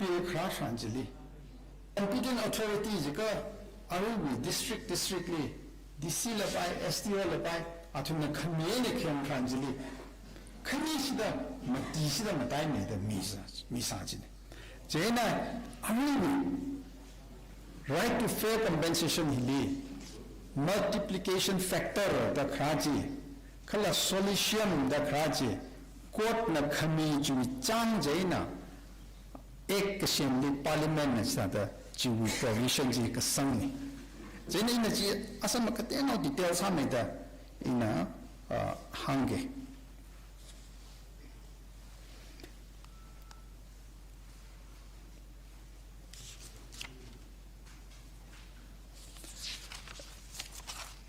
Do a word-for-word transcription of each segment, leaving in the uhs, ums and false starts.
Khara tharan chili, competent authority jiakha aruiwui district, district li, D C lapai, S D O lapai, athumna khami eina khayang tharan chili, khanishida, matishida mataimeida misa, misa china. Chieina aruiwui right to fair compensation hili multiplication factor da khara chi, kala solicium da khara chi, court na khami chiwui chang chieina, Act kasemli Parliament na sāda chiwui provision chi kasangna. Chieina ina chi asam kateonao detail sāmeida ina, ah, hāngga.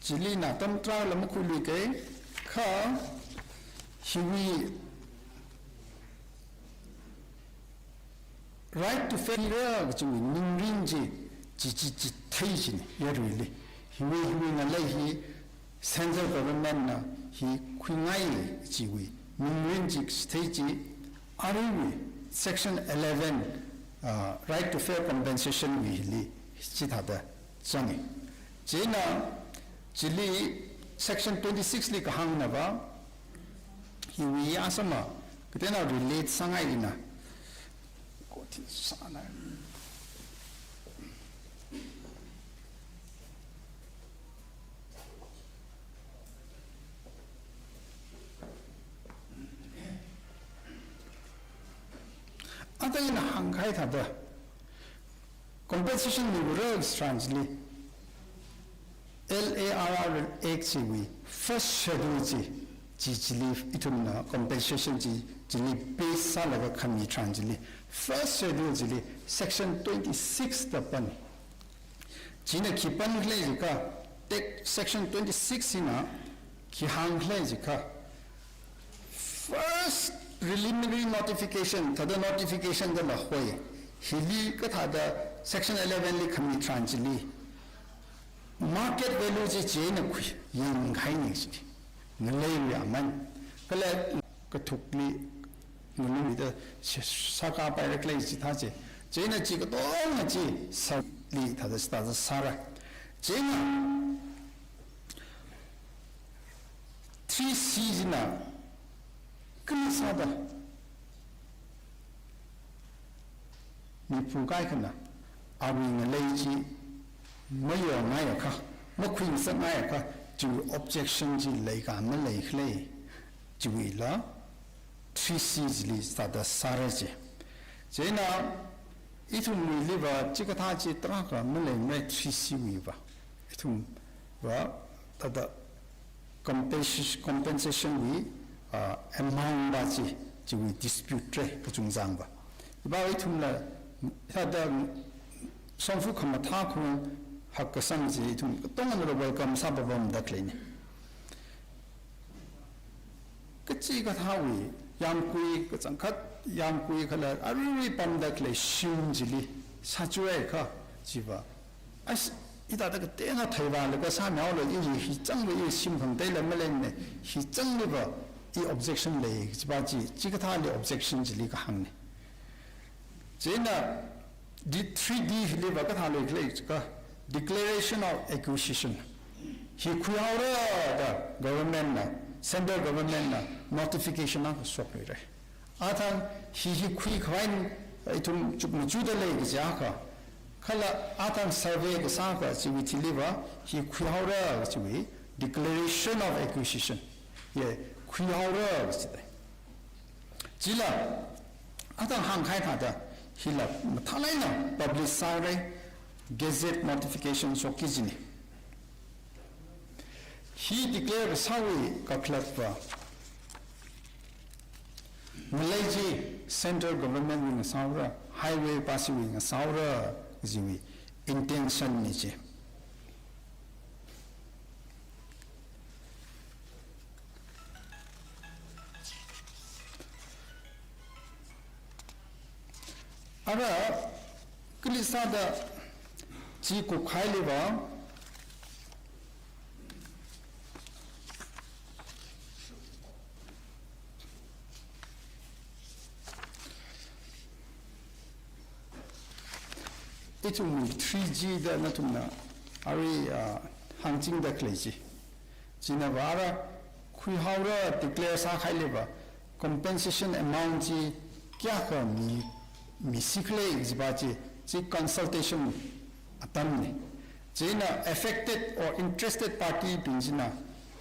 Chili ina atam tarākha makhuiluikei, kha hiwui right to fair ra kachiwui ningrin chi, chi, chi, chithei china, yaruili. Hiwui, hiwui ngalei hi central government na hi khuingai chiwui ningrin chi chithei chi, aruiwui section eleven, uh, right to fair compensation wui hili chithāda zangi. Chieina chili section twenty-six li kahāngna va, hiwui asam kateonao relate sāngai ina. Kothi sāna. Ata ina hāngkahai thāda, compensation mira tharan chili, L A R R Act chiwui first schedule chi, chi chili ithumna compensation chi, chili base sālaga khami tharan chili, first schedule chili section twenty-six da pan. China khi pankhala jiakha, tek section twenty-six ina khi hāngkhala jiakha, first preliminary notification, thāda notification da la hoi, hili kathāda section eleven li khami tharan chili, market value chi chieina khui, yangkhaini chi. Ngaleiwui aman. Kala kathukli, ngalungli da sa-, sākapaira khalei chithā chi. Chieina chi katonga chi sāli thāda, thāda sāra. Chieina three C china kali sāda, miphu kaikhana awui ngalei chi mayongai akha, makhuingasakngai akha, chiwui objection chi leika maleikhala, chiwuila three C chili sāda sāra chi. Chieina ithumwuili va chikathā chi tarākha maleimara three C wui va. Ithum va thāda compensa-, compensation wui, ah, amount va chi, chiwui dispute ra kachungchang va. Iva ithumla thāda shongfa khamathā khong hakkasang chi ithum katongana welcome sāpapamda khaleina. Kachikathāwui yangkui, kachangkhat yangkui kala aruirui pamda khalei shim chili sāchura kha, chiva. As, hithāda kateonao theivālaga sāmihaolu, i hi changva i shim khangateila maleimana, hi changva i objection lei, chiva chi, chikathāli objection chili kahāngna. Chieina D, three D hili va kathā leikhala jiakha, declaration of acquisition. Hi khuihaora da government na, central government na notification akha shokluira. Athang hi, hi khuikhavai ithum chukmajāda lei kaja akha. Kala athang survey kasā akha chiwui thili va hi khuihaora kachiwui declaration of acquisition. Ye, khuihaora kachida. Chila, athang hāngkahai thāda, hila mathālāk eina publish sāra, gazette notification shokki kajina. Hi declare kasāwui kakhalat va, ngalei chi central government wui ngasāhaora, highway pasi wui ngasāhaora, kajiwui intention na chi. Ara, kali sāda chi kukhaili va, Ithumwui three G da nathumna arui, ah, hāngchingda khalei chi. China vāra khuihaora declare sākahaileiva compensation amount chi kayākha mi, misi khalei jiva chi, chi consultation atamna. China affected or interested party bing china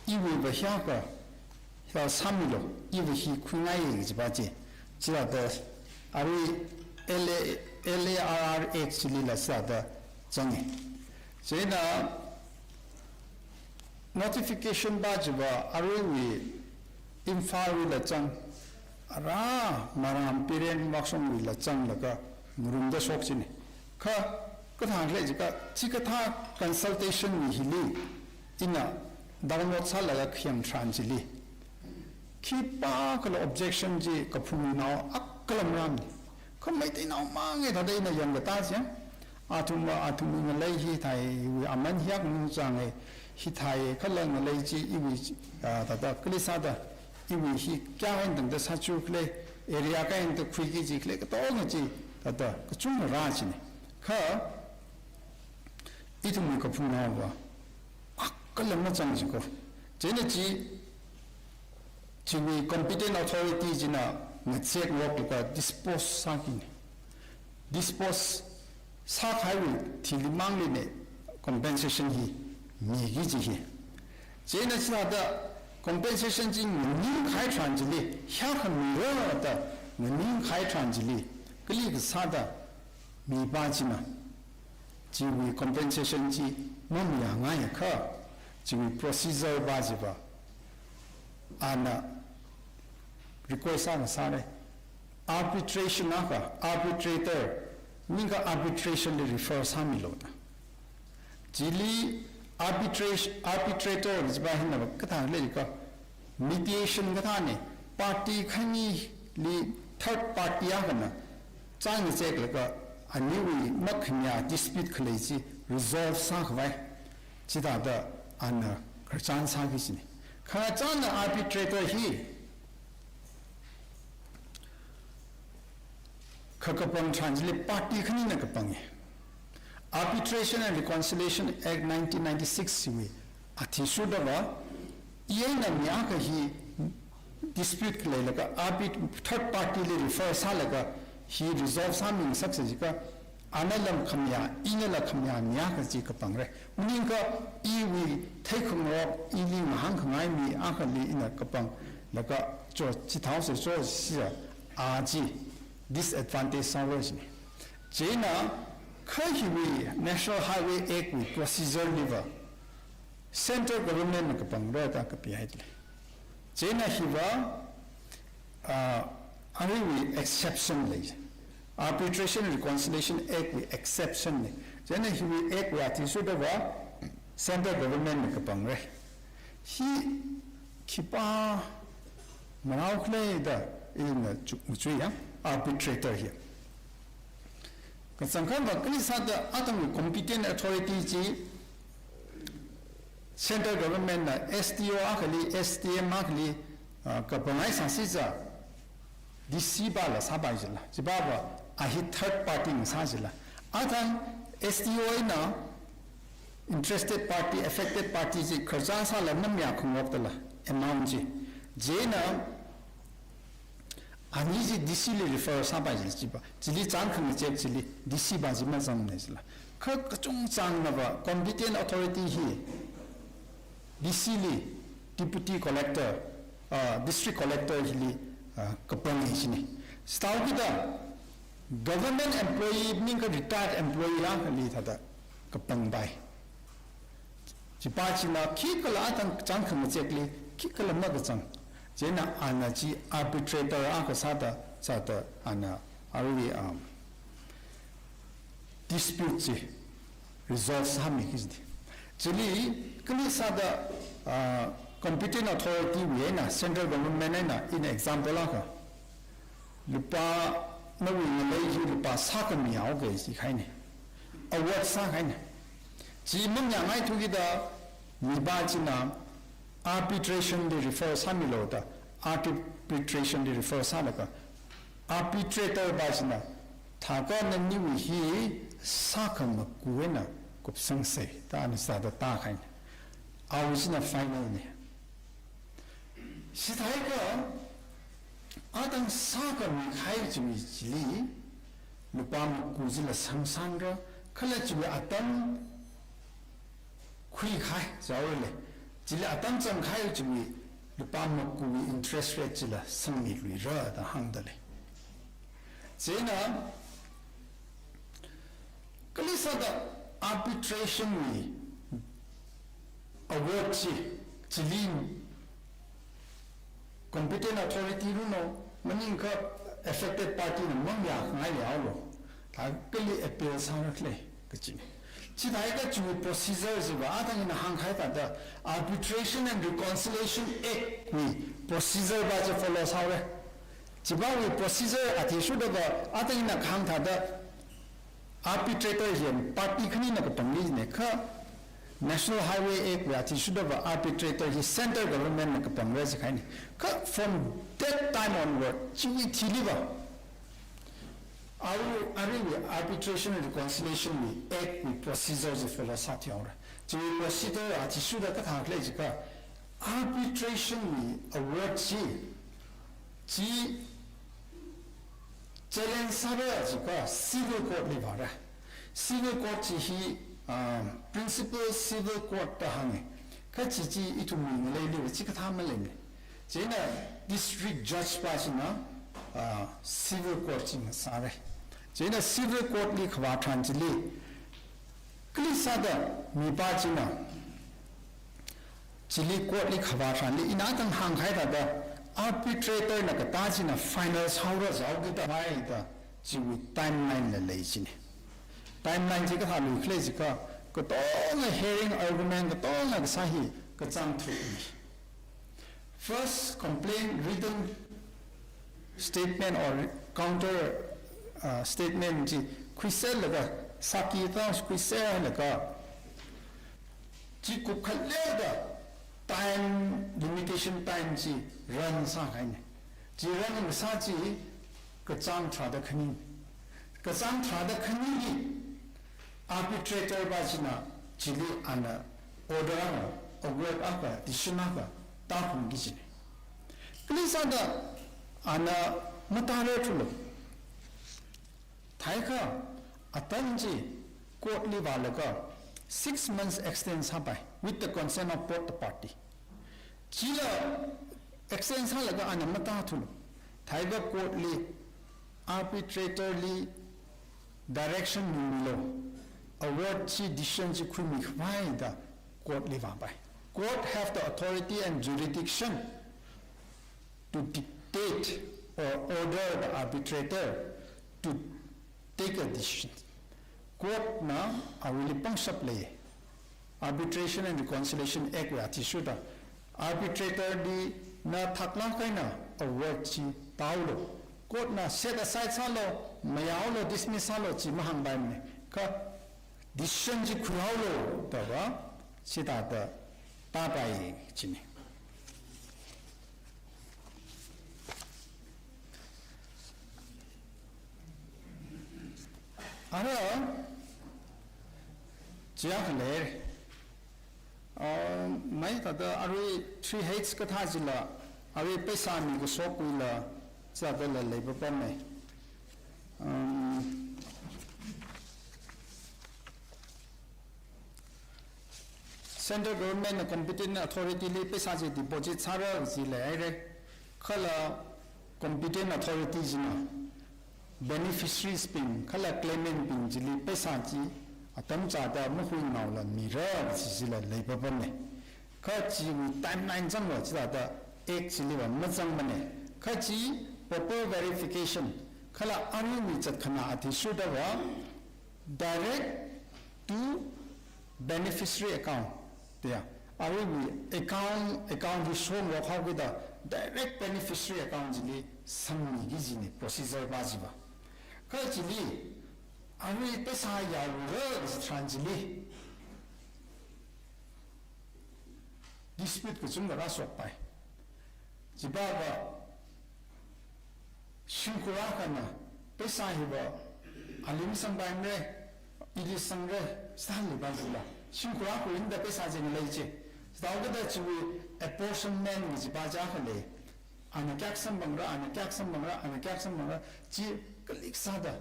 iwui vāhiyākha, hiyā sāmilu, iva hi khuingai jiva chi. Chila da arui L A, L A R R Act chilila sāda zanga. China notification va chiva aruiwui Imphalwuila zang, ara Maram Biren Wakshongwuila zanglaga ngarumda shok china. Kha, kathā khalei jiakha, chikathā consultation wui hili, ina download sālaga khayang tharan chili, khipākhala objection chi kaphungnao akhala marāmana. Kha Meiteinao mang e thāda ina yangkatā chi. Athumva, athumwui ngalei hithāwui aman hiyākha nungchānga, hithākhala ngalei chi iwui, ah, thāda kali sāda, iwui hi kayākha eina tangda sāchu khala, area kayākha eina takhuiki kaji khala, katonga chi, thāda kachungkha rā china. Kha, ithumwui kaphungnaova akhala mazang chi ko. China chi, chiwui competent authority china ngazek ngokla dispose sākina. Dispose sākahaiwui thili manglina compensation hi miki kaji hi. China chithāda compensation chi nganingkahai tharan chili, hiyākha mira da nganingkahai tharan chili, kali kasāda mipa china, chiwui compensation chi mamayāngaiakha, chiwui procedure va chiva, ana request sāngasāra. Arbitration akha, arbitrator, ningkha arbitration li refer sāmilu da. Chili arbitration, arbitrator jiva hina kathā khalei jiakha, mediation kathāna, party khanili third party akhana chāngazeklaga aniwui makhamayā dispute khalei chi resolve sākhavai, chithāda ana khararchan sāki kajina. Khararchanna arbitrator hi kha kapang tharan chili party khanina kapanga. Arbitration and Reconciliation Act nineteen ninety-six chiwui athishurdava, ina mi akha hi dispute khaleilaga arbit-, third party li refer sālaga hi resolve sāmingasaksa jiakha, anala khamayā, inala khamayā mi akha chi kapangra. Maningakha iwui theikhangarok, ili ngahānkhangai mi akhali ina kapanglaga cho chithāhaosa cho sija, a chi disadvantage sāhaora jina. China kha hiwui National Highway Act wui procedure liva central government na kapangra da kapihaida lei. China hiva, ah, aruiwui exception lei. Arbitration and Reconciliation Act wui exception lei. China hiwui act wui athishurdava central government na kapangra. Hi khipā marao khalei da ina chu-, machui ya, arbitrator hi. Kachangkhatva kali sāda athumwui competent authority chi central government na S D O akhali, S D M akhali, ah, kapangngai sāsi jiakha, D C pala sāpai jila, chipava a hi third party ngasā jila. Athang S D O eina interested party, affected party chi khararchan sāla mamayā khangokdala amount chi. China ani chi D C li refer sāpai jila chiva. Chili chān khangachek chili D C va chi mazangmana jila. Kha kachungchangnava competent authority hi D C li Deputy Collector, ah, District Collector hili, ah, kapanga jina. Chithākida government employee maningakha retired employee akhali thāda kapangpai. Chiva china khikhala athang chān khangachekli khikhala makachang. China ana chi arbitrator akha sāda, sāda ana arui, um, dispute chi resolve sāmiki kajina. Chili kali sāda, ah, competent authority wui eina, central government eina, ina example akha, lupā, nawui ngalei hi lupā sākhami haoki kaji kahaina. Award sākahaina. Chi mamayāngaithu kida mipa china arbitration li refer sāmilu da, arbitration li refer sālaga, arbitrator va china Thākha naniwui hi sākha maku eina kupsangsa da ana sāda tākahaina. Awui china final na. Chithākha, atam sākha mikahai chiwui chili, lupā maku chila sangsāngra, kala chiwui atam khuikahai, jaorale. Chili atam zangkahai chiwui lupā makuwui interest rate chila sangmiluira da hāngdalei. Chieina, kali sāda arbitration wui award chi, chili competent authority runo, maningakha affected party na mangyākhangai lehaolo. Thākha kali appeal sāra khala kachi. Chithākha chiwui procedure chiva, athang ina hāngkahai thāda Arbitration and Reconciliation Act wui procedure va chi follow sāhaora. Chivawui procedure athishurda va, athang ina kahāng thāda arbitrator hi party khanina kapangli jina kha, National Highway Act wui athishurda va arbitrator hi central government na kapangra jikahaina. Kha from that time onward, chiwui thili va, aru, aruiwui Arbitration and Reconciliation wui Act wui procedure chi follow sāthuihaora. Chiwui procedure athishurda kathā khala jiakha, arbitration wui award chi, chi challenge sāra jiakha civil court li vāra. Civil court chi hi, um, principal civil court da hānga. Kha chi chi ithumwui ngaleili va chikathā maleimana. Chieina district judge pa china, uh, civil court chi ngasāra. Chieina civil court li khavā tharan chili, kali sāda mipā china, chili court li khavā tharanli, ina athang hāngkahai thāda, arbitrator na katā china final sāhaora jaokida vai da, chiwui timeline la lei jina. Timeline chi kathā lui khala jiakha, katonga hearing argument katonga kasā hi kachāng tharukna. First complaint written statement or counter, uh, statement chi khuiselaga, sāki tang khuiselaga, chi kupkhaleda time, limitation time chi run sākahaina. Chi run kasā chi kachāng tharāda khani. Kachāng tharāda khani hi arbitrator pa china chili ana order akha, award akha, decision akha tāphungki jina. Kali sāda ana matāra thulo. Thākha atam chi court li vālaga six months extend sāpai with the consent of both the party. Chila extend sālaga ana matāthulo. Thākha court li arbitrator li direction mimilu. Award chi decision chi khuimi khavai da court li vāpai. Court have the authority and jurisdiction to dictate or order the arbitrator to take a decision. Court na awuili pangshap lei. Arbitration and Reconciliation Act wui athishurda, arbitrator li na thaklāk eina award chi tāhaolu. Court na set aside sālu, mayāhaolu, dismiss sālu chi mahāngpaimana. Kha decision chi khuihaolu da va, chithāda tāpai jina. Ara, chiakha lei. Ah, mai thāda arui three H kathā chila, arui paisa mi kashokwuila, chithāda la leipapamna. Um, Central Government na competent authority li paisa chi deposit sāra kaji leihaira. Kala competent authority china beneficiaries bing, kala claimant bing chili paisa chi atam chāda mahuinaola mira kaji chila leipapamna. Kha chiwui timeline zangva chithāda Act chili va mazangmana. Kha chi proper verification, kala aruiwui zatkhana athishurda va direct to beneficiary account. Tia, aruiwui account, account hi shongrok haokida, direct beneficiary account chili sangmiki jina procedure pa chi va. Kha chili, arui paisa yaora kaji tharan chili dispute kachungkha rāshokpai. Chiva va, shimkhur akhana paisa hi va Ali masangpaimara, ili sangra, sāli pāzila. Shimkhur akhawui eina da pheisā chi ngalei chi. Sāda kada chiwui apportionment kaji pa chi akha lei. Ana kayākha samphangra, ana kayākha samphangra, ana kayākha samphangra, chi kalik sāda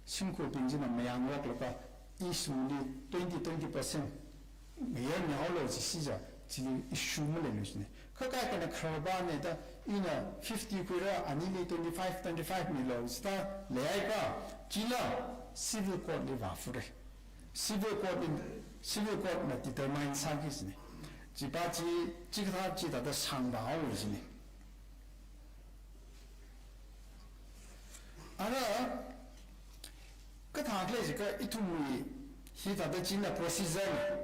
shimkhurbing china mayāngaroklaga, ishungli twenty, twenty percent mayar mihaolu jisi ja, chili issue maleilu jine. Kha kaikhana khararpāna da, ina fifty khuira, anili twenty-five, twenty-five milu jida leihaiakha, chila civil court li vāfure. Civil court in, civil court na determine sāki jine. Chi pa chi, chikathā chithāda shāngvāhaowa jine. Ara, kathā khalei jiakha ithumwui hithāda china procedure na.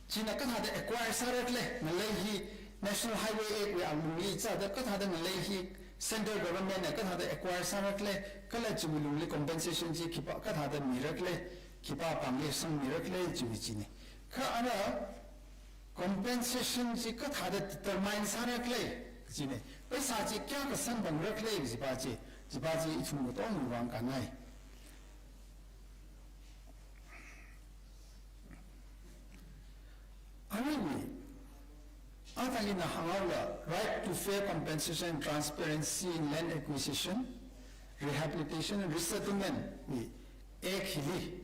China kathāda acquire sāra khala, ngalei hi National Highway Act wui alungli sāda kathāda ngalei hi central government na kathāda acquire sāra khala, kala chiwui lungli compensation chi khipā kathāda mira khala, khipā pāngli sangmira khala, chiwui chine. Kha ara, compensation chi kathāda determine sāra khala, jine. Pheisā chi kayākha samphangra khala, chi pa chi, chi pa chi ithum katongwui vang kānnai. Aruiwui, athang ina hānghaola, right to fair compensation and transparency in land acquisition, rehabilitation and resettlement wui Act hili,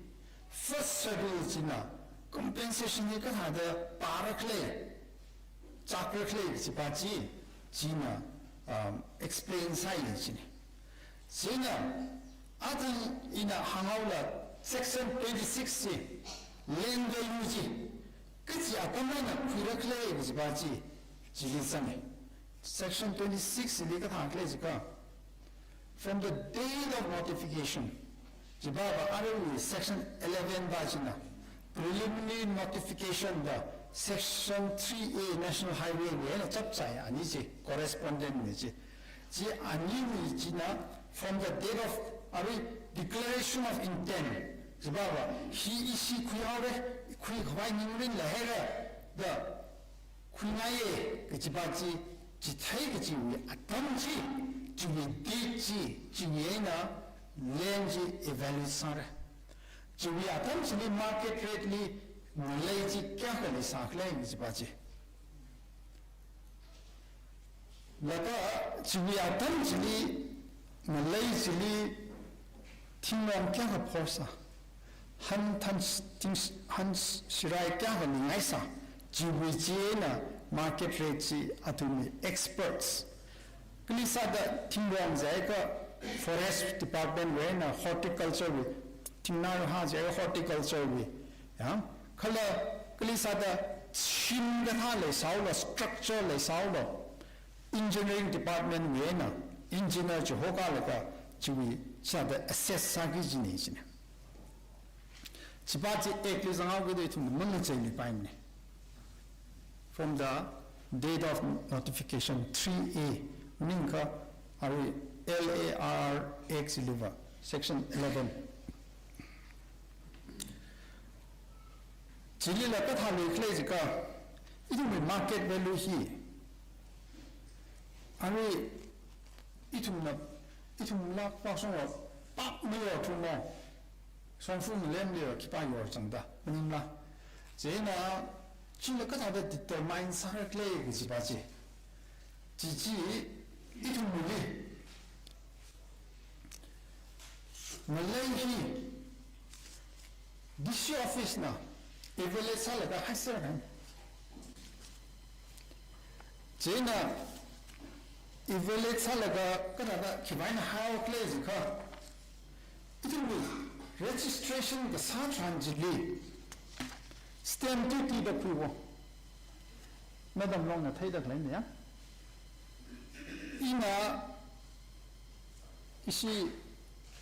first schedule china compensation hi kathāda pāra khala, chākra khala chi pa chi, china, um, explain sāi jine. China, athang ina hānghaola section twenty-six chi, land value chi, kachi atam eina khuira khala chi pa chi, chili zange. Section twenty-six li kathā khala jiakha, from the date of notification, chi pa pa aruiwui section eleven pa china, preliminary notification da section three A National Highway wui eina chapchai ani chi, correspondent ni chi. Chi aniwui china from the date of arui declaration of intent. Chi pa pa, hi ishi khuihaora, khuikhavai ningrin leihaira da khuingaiya kaji pa chi, chithei kajiwui atam chi, chiwui date chi, chiwui eina land chi evaluate sāra. Chiwui atam chili market rate li ngalei chi kayākha leisā khala chi pa chi. Laga chiwui atam chili, ngalei chili thingrong kayākha phorsā, han than s-, thing s-, han s-, shirai kayākha mingaisā, chiwui china market rate chi athumwui experts. Kali sāda thingrong jiakha forest department wui eina horticulture wui, thingnā raha jiakha horticulture wui, ya, kala kali sāda shim kathā leisāhaolu, structure leisāhaolu, engineering department wui eina engineer chi hokālaga chiwui sāda assess sāki jine jine. Chi pa chi Act li zanghao kida ithum mangacheili paimane. From the date of notification, three A, maningakha arui L A R R Act liva, section eleven. Chilila kathā lei khala jiakha, ithumwui market value hi, arui ithumna, ithumla pāshongla pākmei yorthumo, shongfa malemli khipā yorchangda, maningla. Chieina, chila kathāda determine sāra khala kaji pa chi. Chi chi, ithumwuili ngalei hi D C office na evaluate sālaga haiser haina. Chieina evaluate sālaga kathāda khiwui eina haihaowa khala jiakha, ithumwui registration kasā tharan chili stamp duty da khuiwo. Madam Longna theida khaleina ya. Ina ishi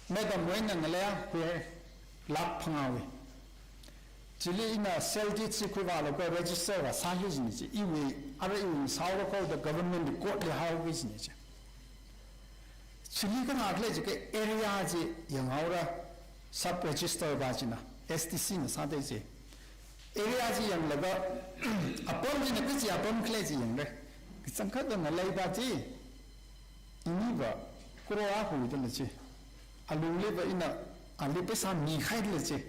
madam wui eina ngalei khuiya lakh phangāwui. Chili ina sale deed chi khuivālaga register vāsāki jine chi. Iwui, ara iwui sāhaora kho da government record li haoki jine chi. Chili kathā khala jiakha area chi yanghaora, sub register pa china, S D C na sāda chi. Area chi yanglaga, apam china kachi apam khala chi yangra. Kachangkhat ngalei pa chi, iniva crore akha wuida la chi. Alungliva ina Ali paisa mikahai dala chi,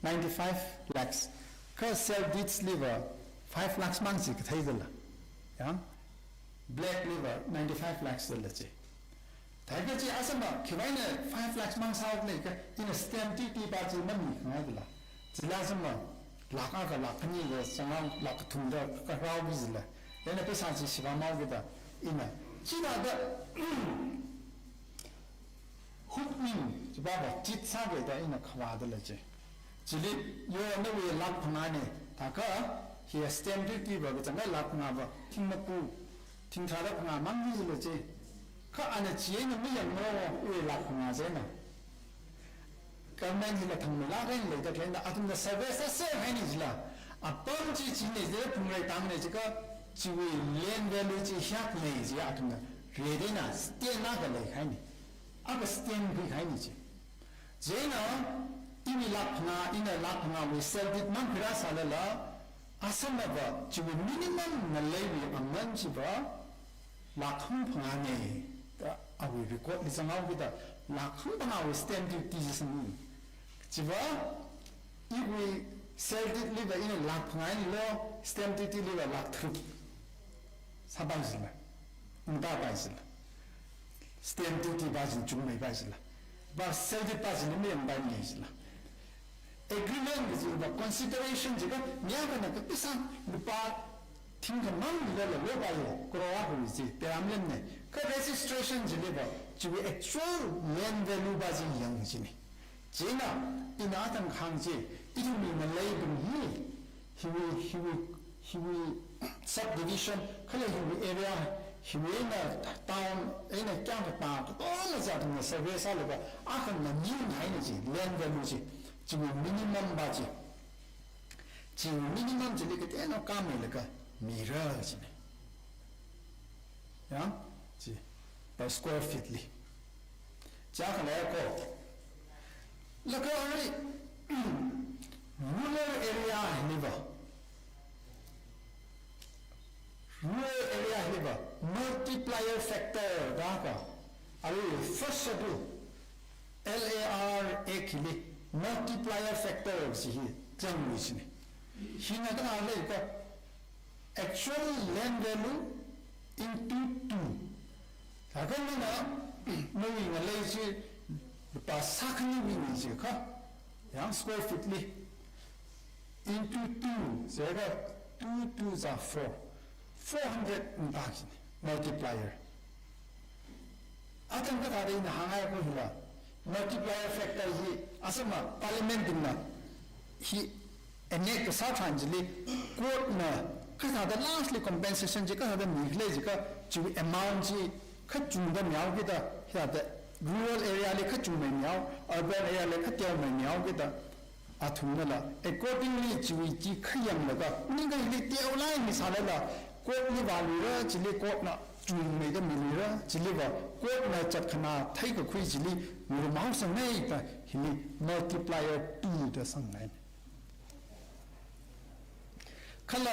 ninety-five lakhs. Kha Celtics liva five lakhs mang chi kathei dala. Ya? Black liva ninety-five lakhs dala chi. Thākha chi asama, khiwuivang eina five lakhs mang sālei kha, ina stamp duty pa chi mamikhangai dala. Chila asama, lakh akha lakh khani da, changam lakh kathum da, kharao bi zila. Ina paisa chi shiva mau kida, ina. Chithāda, hook ning, chiva va, chit sākida ina khavā dala chi. Chili, yo nawui lakh phangā ne, thākha, hi stamp duty va, kachangkhat lakh phangā va, thing maku, thing tharā phangā mang ni zila chi. Kha ana chi eina mayanglo, iwui lakh phangā chi eina. Government hila thangmei lakh eina leida khalei eina, athumna survey sāser haini jila. Apam chi chi ne jila, phungrei tang ne jiakha, chiwui land value chi hiyākha ne jila athumna, rate eina, stamp akha leihaini. Akha stamp khuihaini chi. Chieina, iwui lakh phangā, ina lakh phangāwui Celtics mang khuirāsālala, asama va, chiwui minimum ngaleiwui aman chiva, lakh hangphangā ne, da awui record li zanghaokida, lakh hangphangāwui stamp duty chi sāmi. Chiva, iwui Celtics liva ina lakh phangā eina lo, stamp duty liva lakh tharuk. Sāpai zila. Ungtāpai zila. Stamp duty pa chi chungmeipai zila. Pa Celtics pa chi mayangpai ni zila. Agreement kaji va consideration jiakha, mi akhana kha paisa lupā thingkha mang lala lopai, crore akha chi, peram lemne. Kha registration chili va, chiwui actual land value pa chi yang chine. Chieina, ina athang kahāng chi, ithumwui ngaleibing hi, hiwui, hiwui, hiwui subdivision, kala hiwui area, hiwui eina town, eina kayākha pa, katonga chi athumna survey sālaga, akha nganinghai ni chi, land value chi, chiwui minimum pa chi. Chiwui minimum chili kateonao khameilaga, mira chine. Ya, chi, per square feet li. Chi akha lei ko. Laga arui, rural area hiliva. Rural area hiliva. Multiplier factor da ka. Arui first schedule. L A R A K li. Multiplier factor chi hi. Zangwui chine. Hina ka lei ka. Actual land value into two. Thākha nana, nawui ngalei chi, lupā sākhaniwui ni jiakha, yang square feet li, into two, jiakha two twos are four. Four hundred ungta kini, multiplier. Athang kathāda ina hāngngai ko hila, multiplier factor hi, asama parliament bingna, hi enact kasā tharan chili, court na, kathāda lastly compensation chi, kathāda mikhala jiakha, chi amount chi, kachungda mihaokida, hithāda rural area li kachungmei mihao, urban area li kateomei mihaokida, athumnala, accordingly, chiwui chi khayanglaga, ningkha hili teolai misālala, court li vāluira, chili court na chungmeida miluira, chiliva, court na chatkhana theikakhui chili, mirum haosangmei da, hili multiplier two da sangngai. Kala,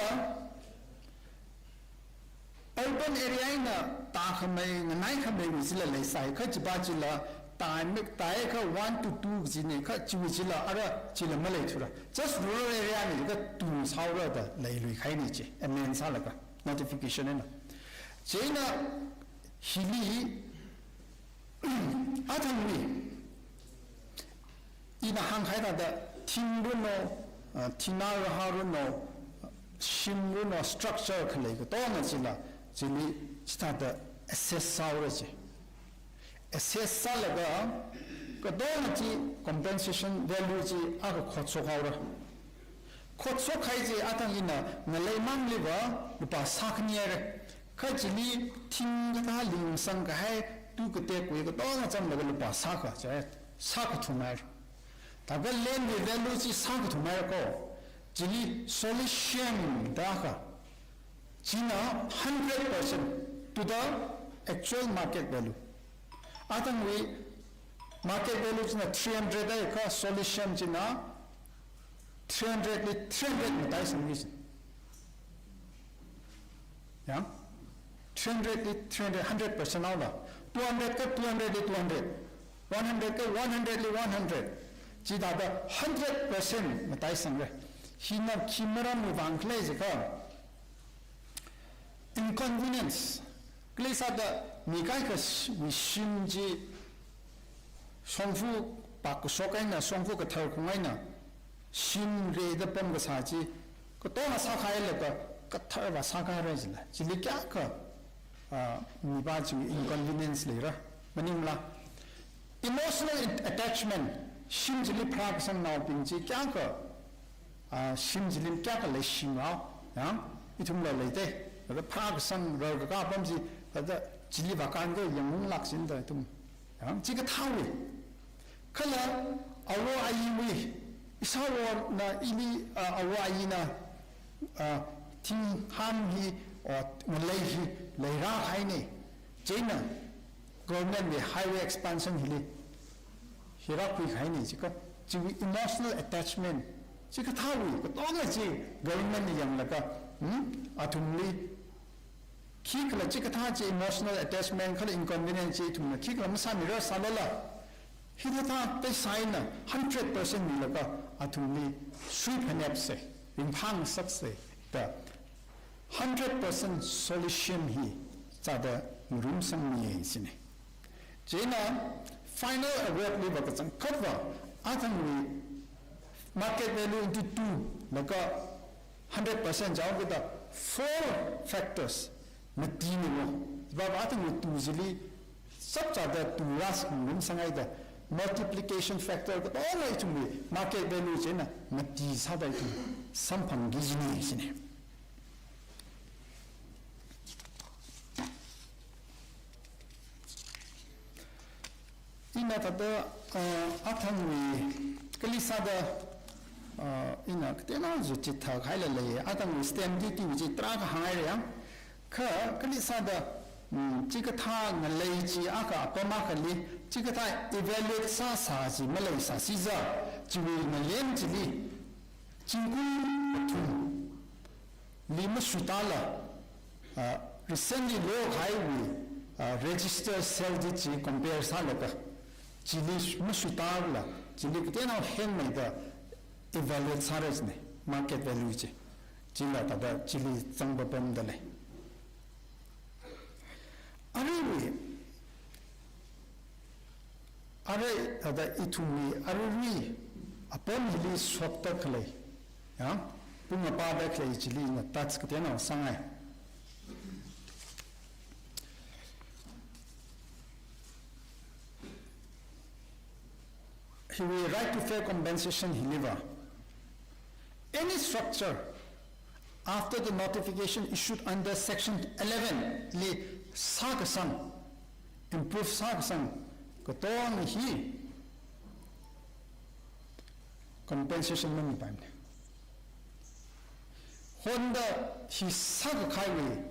urban area eina tākhamei, nganaikhameiwui chila leisai, kha chiva chila, tāmik, tākha one to two chine, kha chiwui chila, ara chila maleithura. Just rural area li kha two sāhaora da leiluikahai ni chi, amend sālaga, notification eina. Chieina hili, athangli, ina hāngkahai thāda, thing runo, ah, thingna raha runo, shim runo, structure khalei katonga chila, chili chithāda assess sāhaora chi. Assess sālaga, katonga chi compensation value chi akha khotshok haora. Khotshok kahai chi athang ina ngalei mangliva lupā sākhani haira. Kha chili thing kathā lingsang kahai, tu katekwui katonga chāmlaga lupā sākha, chi, sākha thum haira. Thākha land wui value chi sākha thum haira ko. Chili solisham da ka. China hundred percent to the actual market value. Athangwui market value china three hundred haikha, solisham china three hundred li three hundred matai sangmi sin. Ya? Three hundred li three hundred, hundred percent haola. Two hundred kha two hundred li two hundred. One hundred kha one hundred li one hundred. Chithāda hundred percent mataisangra. Hina khi maramwui vang khala jiakha, inconvenience. Khalei sāda mi kaikhawui shim chi shongfa pak kashok eina, shongfa kathar khaung eina, shim rida pam kasā chi, katonga sākahailaga kathar vāsākahai jila. Chili kayākha, ah, mipā chi inconvenience leira. Maningla, emotional in-, attachment, shim chili pharākasangnaobing chi kayākha, ah, shim chili kayākha leishimrao, ya, ithumla leite. Thāda pharākasang rarkakā apam chi, thāda chili vākān kha yanglāk sinda ithum. Ya, chikathāwui. Kala āwo āyiwui, ishāwona ili, ah, āwo āyina, ah, thingham hi, or ngalei hi, leirākahaina. Chieina government wui highway expansion hili, hi rākhuikahaina jiakha, chiwui emotional attachment, chikathāwui, katonga chi government na yanglaga, hmm, athumli, khikhala chikathā chi emotional attachment kala inconvenience chi ithumna khikhala masāmira sālala, hithāda pheisā eina hundred percent milaga athumli suiphanepsa, ringphāngasaksa da hundred percent solution hi chithāda ngarumsangmiya sina. Chieina final award li vākazang khavā athangwui market value into two laga hundred percent jihaokida four factors matina wo. Vā athangwui two chili chapchāda two rāngarumsanghaida multiplication factor katonga ithumwui market value chieina mati sāda ithum samphangki jina sina. Ina thāda, uh, athangwui khalei sāda, uh, ina kateonao chi chithākhaila lei, athangwui stamp duty wui chi tarākha hānghaira yang, kha khalei sāda, mm, chikathā ngalei chi akha apam akhali, chikathā evaluate sāsā chi maleisāsi jiakha, chiwui ngalem chili, zingkum kathum li mashutala, ah, recently lokhaiwui, ah, register sale chi compare sālaga, chili mashutala, chili kateonao henmeida evaluate sāra jina, market value chi. Chila thāda chili zangpapamda lei. Aruiwui, arui, thāda ithumwui, aruirui, apam hili shokda khalei, ya, pung apāda khalei chili ina touch kateonao sāngai. Hiwui right to fair compensation hiliva, any structure after the notification issued under section eleven li sākasang, improve sākasang katonga hi compensation mamipaimana. Honda hi sākakhaiwui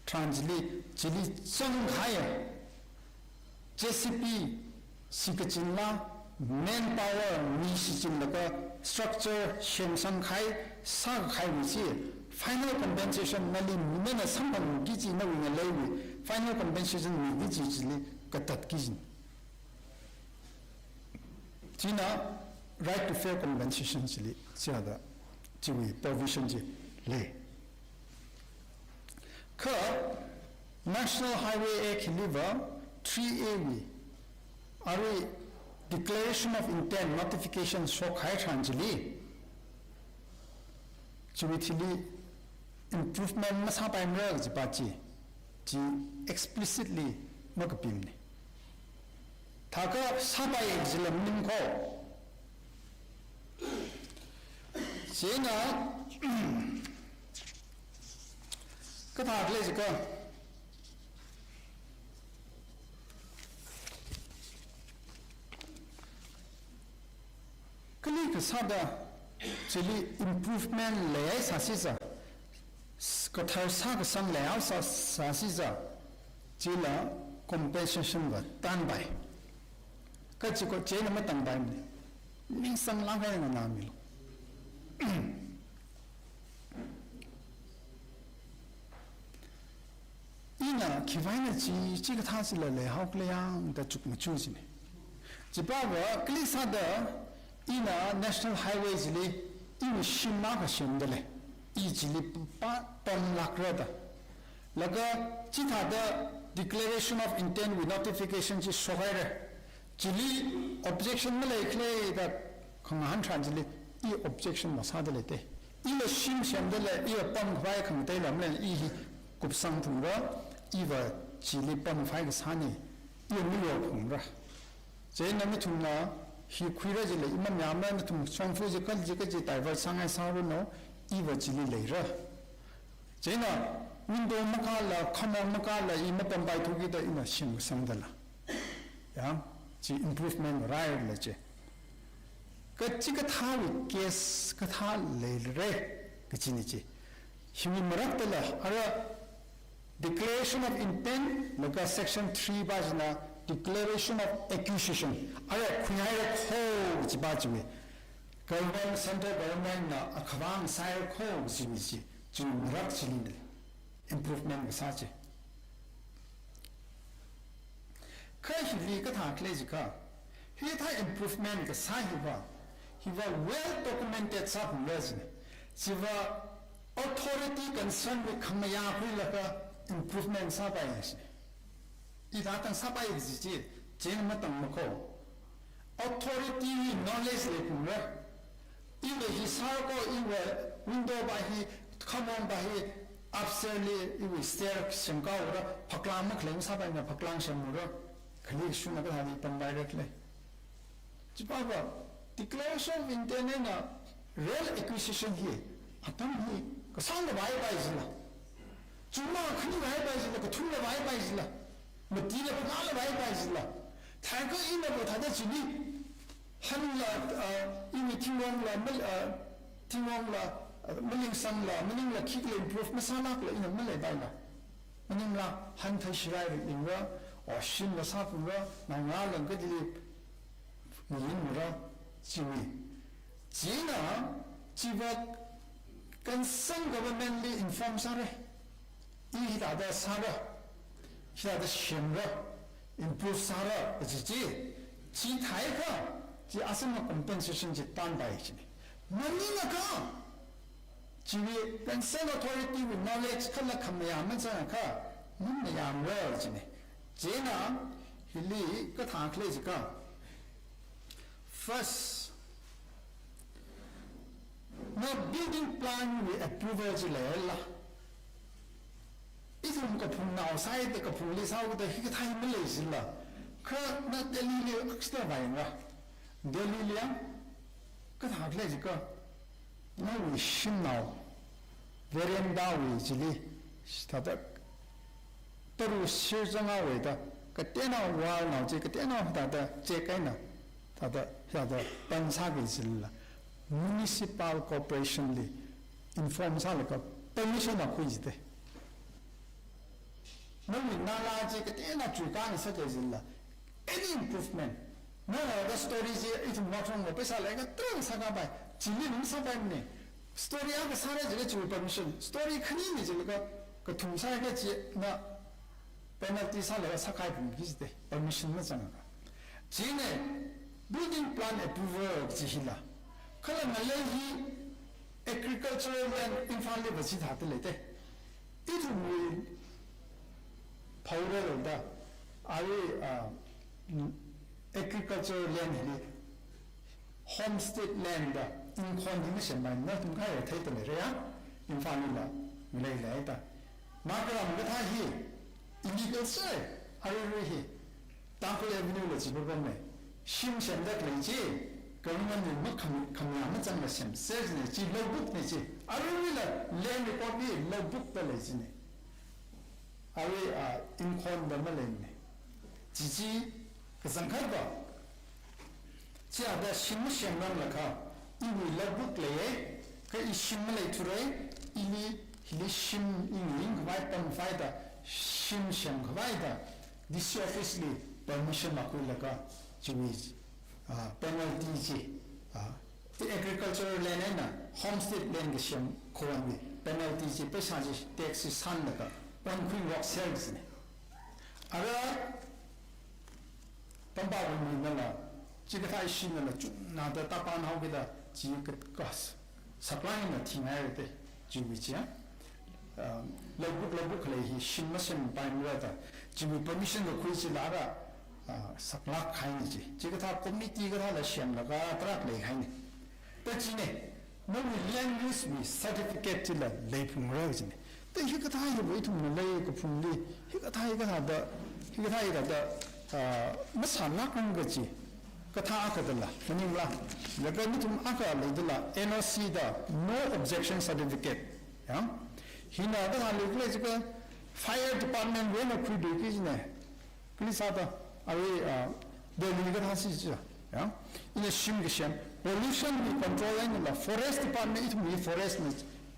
tharan chili, chili zangkahaiya J C B sikachinla, manpower mi shichinlaga structure semsangkahai, sākakhaiwui chi, final compensation nali mi nana samphangki kaji nawui ngaleiwui final compensation miki kaji chili katatki kajina. China right to fair compensation chili, chithāda chiwui provision chi lei. Kha National Highway Act hiliva three A wui, arui declaration of intent notification shokkahai tharan chili, chiwui thili improvement masāpaimara kajipa chi, chi explicitly makapimana. Thākha sāpai kajila maningko. Chieina, kathā khalei jiakha, kali kasāda chili improvement leihaisāsi jiakha, s-, kathar sākasang leihaosā, sāsi jiakha, chila compensation va tanpai. Kachiko chieina matanpaimana. Ningsanglāk eina nganāmilu. Ina khiwui eina chi, chikathā chila leihao khala yang da chukmaja jina. Chipava kali sāda ina National Highway chili, iwui shim akha semda lei. I chili pa, pamlākra da. Laga chithāda declaration of intent wui notification chi shokhaira. Chili objection maleikhala da khangahān tharan chili, i objection masāda lei te. Ila shim semda lei, iva pamkhavai khangateila maleimana, i hi kupsang thumra, iva chili pamkhavai kasāna, i miyo phungra. Chieina nathumna hi khuira jilei, i mamayāmana, nathum shongfa chi kali chi kaji divert sāngai sāranu, iva chili leira. Chieina window makāla, khamong makāla, i mapampai thuki da ina shim kasangda la. Ya, chi improvement rāhaira chi. Kachikathāwui case kathā leira, kachina chi. Hiwui maraktala, ara declaration of intent, laga section three pa china declaration of acquisition. Ara khuihaira kho kachi pa chiwui. Government, central government na akhavang sāhaira kho kachiwui chi. Chiwui marak chili improvement kasā chi. Kha hili kathā khalei jiakha, hithā improvement kasā hiva, hiva well documented sāphungra jina. Chiva authority concern wui khamayā khuilaga improvement sāpai jina. Hithā tang sāpai kaji chi, chieina matangma kho. Authority knowledge leiphungra. Iva hi sāra kho, iva window pa hi, khamong pa hi, upstairs li iwui stair semkāhaora, phaklang makhalei masāpaimana, phaklang semhaora. Khalei shuna kathāli pampaira khala. Chipāva, declaration of intent eina real acquisition hi, atam hi kasāngla vāpai jila. Chungmang khanila vāpai jila, kathumla vāpai jila. Matila phangāla vāpai jila. Thākha ina bo thāda chili, hanla, ah, iwui thingrongla, mal-, ah, thingrongla, ah, malingsangla, maningla khikhala improve masālākla ina maleipaila. Maningla han thai shirai ringra, o shimla sāphungra, naongarāla kadili ngayin mura, chiwui. China, chiva concern government li inform sāra. I hithāda sāra, hithāda semra, improve sāra, kaji chi, chithākha, chi asama compensation chi tanpai jina. Maningakha, chiwui concern authority wui knowledge kala khamayā mazangakha, mamayāmara jina. China, hili kathā khalei jiakha, first, na building plan wui approval chi leila. Ithum kaphungnao sāhaida kaphungli sāhaoda hikathā hi malei jila. Kha na Delhi li aksta vainga. Delhi li ya, kathā khalei jiakha, nawui shimnao, veranda wui chili, thāda, taru shir zanghaowa da, kateonao wall nao chi, kateonao thāda, check eina, thāda, thāda, pan sāki jila. Municipal corporation li inform sālaga permission akhui jite. Nawui nala chi kateonao chuikāngasaka jila. Any improvement. Nala da story chi ithum washroom va paisa leiakha tarākha sākapai. Chili nung sāpaimana. Story akha sāra jila chiwui permission. Story khanini jilaga kathum sāakha china penalty sālaga sākahai phungki jite. Permission mazangakha. China building plan approval chi hila. Kala ngalei hi agricultural land Imphal li va chithāda leite. Ithumwui phaorarda, arui, ah, agricultural land hili homestead land da, inkhon hi masempai, nathum kahai theida leira ya, Imphal lila, ngalei leida. Makaram kathā hi, illegal sāi, aruirui hi. Tangkhul Avenue la chi papamna. Shim semda khalei chi, government li makham-, khamayā mazangla semser jina chi, laubukna chi. Aruiruila land record li laubuk da lei jina. Arui, ah, inkhon da maleimana. Chi chi kachangkhat va. Chithāda shim masemranglakha, iwui laubuk leiya, kha i shim maleithura, ili, hili shim i ngayingkhavai pamkhavai da, shim semkhavai da, D C office li permission makhuilaga, chiwui, ah, penalty chi, ah, the agricultural land eina homestead land kasem khawui penalty chi, paisa chi, tax chi sanlaga, onkhuingarokser jina. Ara, pampā wui minala, Chikathā ishinala chungnada tāpam haokida, chi ka, ka, supply na thingai rate, chiwui chi, ah, logbook, logbook khalei hi shim masem paimara da, chiwui permission kakhui chila ra, ah, saklāk kahaina chi. Chikathā committee kathāla semlaga tarākha leikahaina. Ta china, nawui land use wui certificate chila leiphungra kajina. Ta hikathā hiva ithumna leikaphungli, hikathā hikathāda, hikathā hikathāda, ah, masānāknga kaji, kathā akha dala, maningla. Laga nathum akha leidala, N O C da, no objection certificate. Ya? Hina kathā leikhala jiakha, fire department wui eina khuidui kajina. Kali sāda, arui, ah, Delhi kathā si chi, ya. Ina shim kasem, pollution wui control einala, forest department, ithumwui forest na,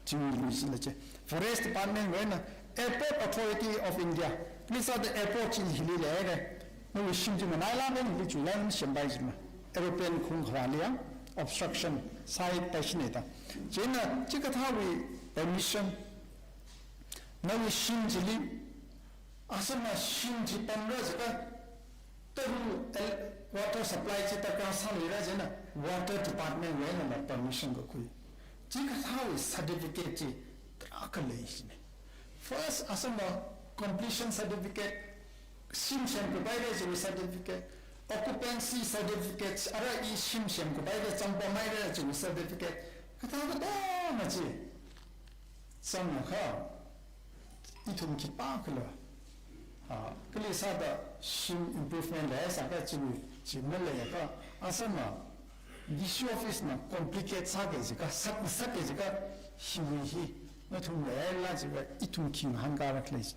chingluisila chi. Forest department wui eina, Airport Authority of India. Kali sāda airport chi hili leira. Nawui shim chi manailāk eina hili chuilāk eina sempai jima. Aeroplane khung kharāli ya, obstruction, sāpaishina da. Chieina, chikathāwui permission, nawui shim chili, asama shim chi pamra jiakha, taru el-, water supply chi tarākha sāluira jina, water department wui einala permission kakhui. Chikathāwui certificate chi tarākha lei jina. First, asama completion certificate, shim semkapaira chiwui certificate, occupancy certificate, ara i shim semkapaira, chāngpamhaira chiwui certificate, kathā katonga chi. Chāngakha, ithum khipākhala, ah, kali sāda shim improvement leisākha chiwui, chi maleiakha, asama, D C office na complicate sāki jiakha, sat, sāki jiakha, hiwui hi, nathum leila jiakha, ithum khi ngahānkāra khalei.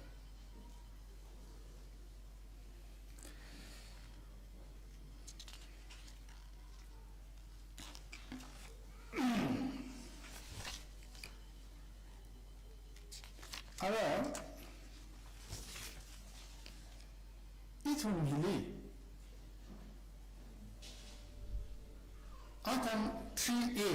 Ara, ithum hili, athang three A,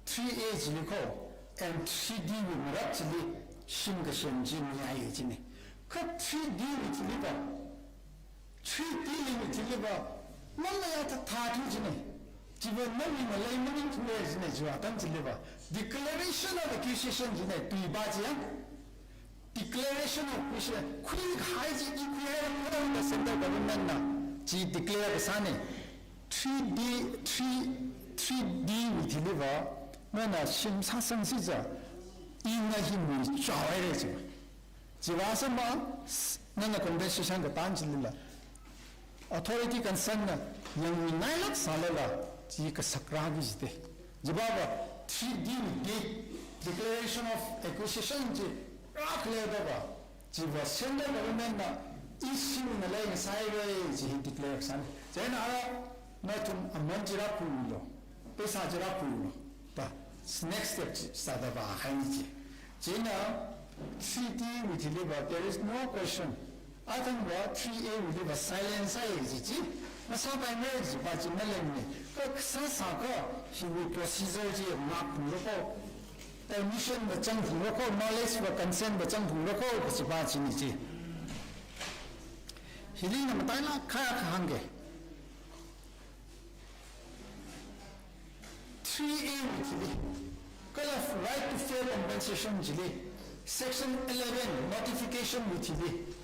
three A chili ko, and three D wui marak chili, shim kasem chi mayāya jina. Kha three D wui chiliva, three D wui chiliva, mamayā thāthāthu jina. Chiva nawui ngalei maningthuya jina, chiva atam chiliva. Declaration of acquisition jina, tuiva chiya. Declaration of acquisition, khuikahai chi i khuihaira, khuirāda central government na chi declare kasāna. Three D, three, three D wui chiliva, nana shim sāsangsi jiakha, ina hi muichaohaira jiakha. Chiva sāma, s-, nana compensation katān chilila, authority concern na yangmingailāk sālala, chi kasak rāki jite. Chiva va three D wui, declaration of acquisition chi rākhalei dava, chiva central government na ishimna lei ngasāhaira chi hi declare sāna. Chieina ara nathum amount chi rākhuilu, paisa chi rākhuilu. Ta, next step chi sāda vākahaina chi. Chieina three D wui chiliva, there is no question. Athangva three A wuiliva silence sāya kaji chi, masāpaimara kajiva chi ngalei ni. Kha sāsākha, hiwui procedure chi ngākphungra ko, permission va changphungra ko, knowledge va consent va changphungra ko, kajiva china chi. Hili ina matailāk kahai akha hāngga. Three A wui chili, kala right to fair compensation chili, section eleven notification wui chili,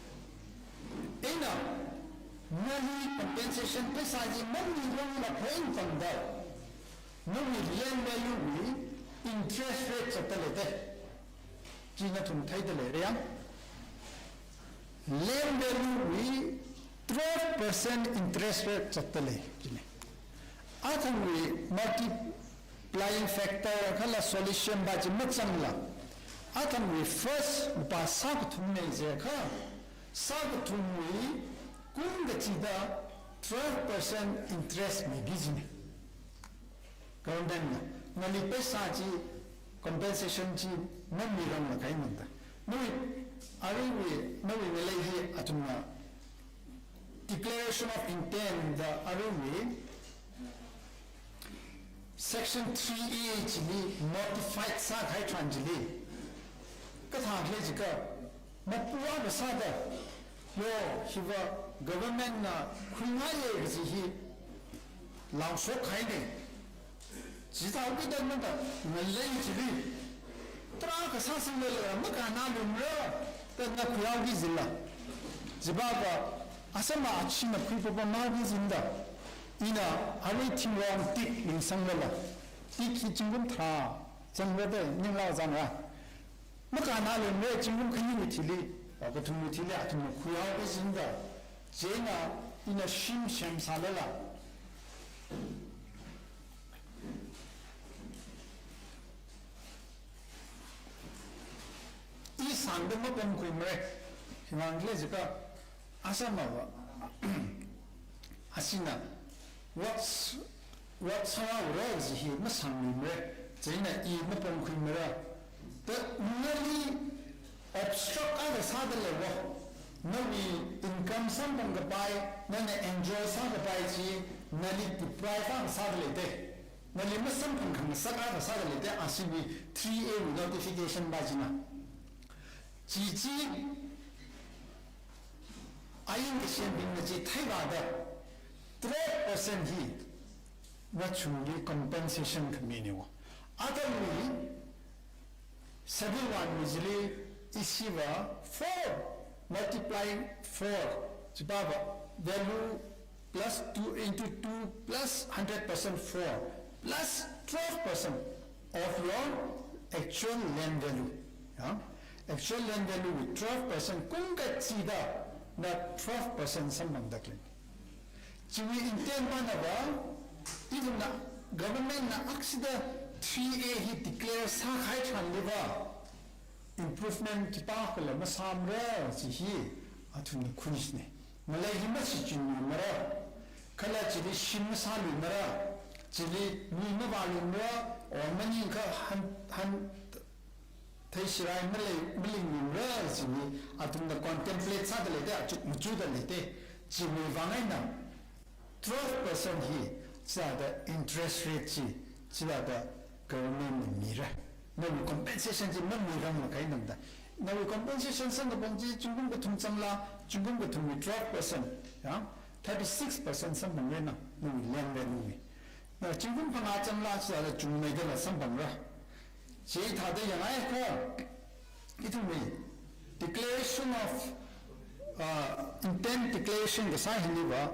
ina, nali compensation paisa chi mamirangla point tangda, nawui land value wui interest rate zatda leite. Chi nathum theida leira ya. Land value wui twelve percent interest rate zatda lei, china. Athangwui multiplying factor kala solution va chi mazangla, athangwui first lupā sākathumna jiakha, sākathumwui kum kachida twelve percent interest miki jina. Government na, nali paisa chi, compensation chi mamirangla kahai mangda. Nawui, aruiwui, nawui ngalei hi athumna declaration of intent da aruiwui section three A chili modified sākahai tharan chili, kathā khalei jiakha, mapuwa kasāda, yo, hiva government na khuingaiya kaji hi, laoshok haine. Chithāhaokida nana ngalei chili tarākha sāsanglala makānalumra da na khuihaoki jila. Chipāva asama achina khuipapa mahaoki jinda. Ina arui thingrong tik ningsanglala, tik hi zingkum tharā zangra da ninglao zangra. Makānalumra, zingkum khaniwui thili, ah, kathumwui thili athumna khuihaoki jinda. Chieina ina shim semsālala, i sāngda mapamkhuimara. Himang le jika asamava, asina what's, what's around re ji hi masāngmimara. Chieina i mapamkhuimara. Da nali obstruct akha sāda leiva. Nawui income samphang kapai, nana enjoy sākapai chi nali deprive akha sāda leite. Nali masamphang khangasak akha sāda leite, ashiwui three A wui notification pa china. Chi chi ain kasembingna chi theivāda twelve percent hi nachungli compensation khamine wo. Athumli Schedule one wui chili ishiva four multiply four, chipāva value plus two into two plus hundred percent four plus twelve percent of your actual land value. Ya? Actual land value wui twelve percent kungkachida na twelve percent samphangda khalei. Chiwui intent manava, ithumna government na akshida three A hi declare sākahai tharanliva improvement khipākhala masāmara chi hi athumna khuisine. Ngalei hi mashichinluimara, kala chili shim masāluimara, chili mi mavāluimara, or maningakha han, han theishirai malei, malinglumara chi hi athumna contemplate sāda leite, achuk machuda leite. Chiwui vang eina twelve percent hi chithāda interest rate chi, chithāda government na mira. Nawui compensation chi mamirangla khainamda, nawui compensation samkaphang chi zingkum kathum zangla, zingkum kathumwui twelve percent, ya, thirty-six percent samphangra na, nawui land value wui. Na zingkum phangā zangla, chithāda chungmeidala samphangra. Chithāda yangakha, ithumwui declaration of, uh, intent declaration kasā hiliva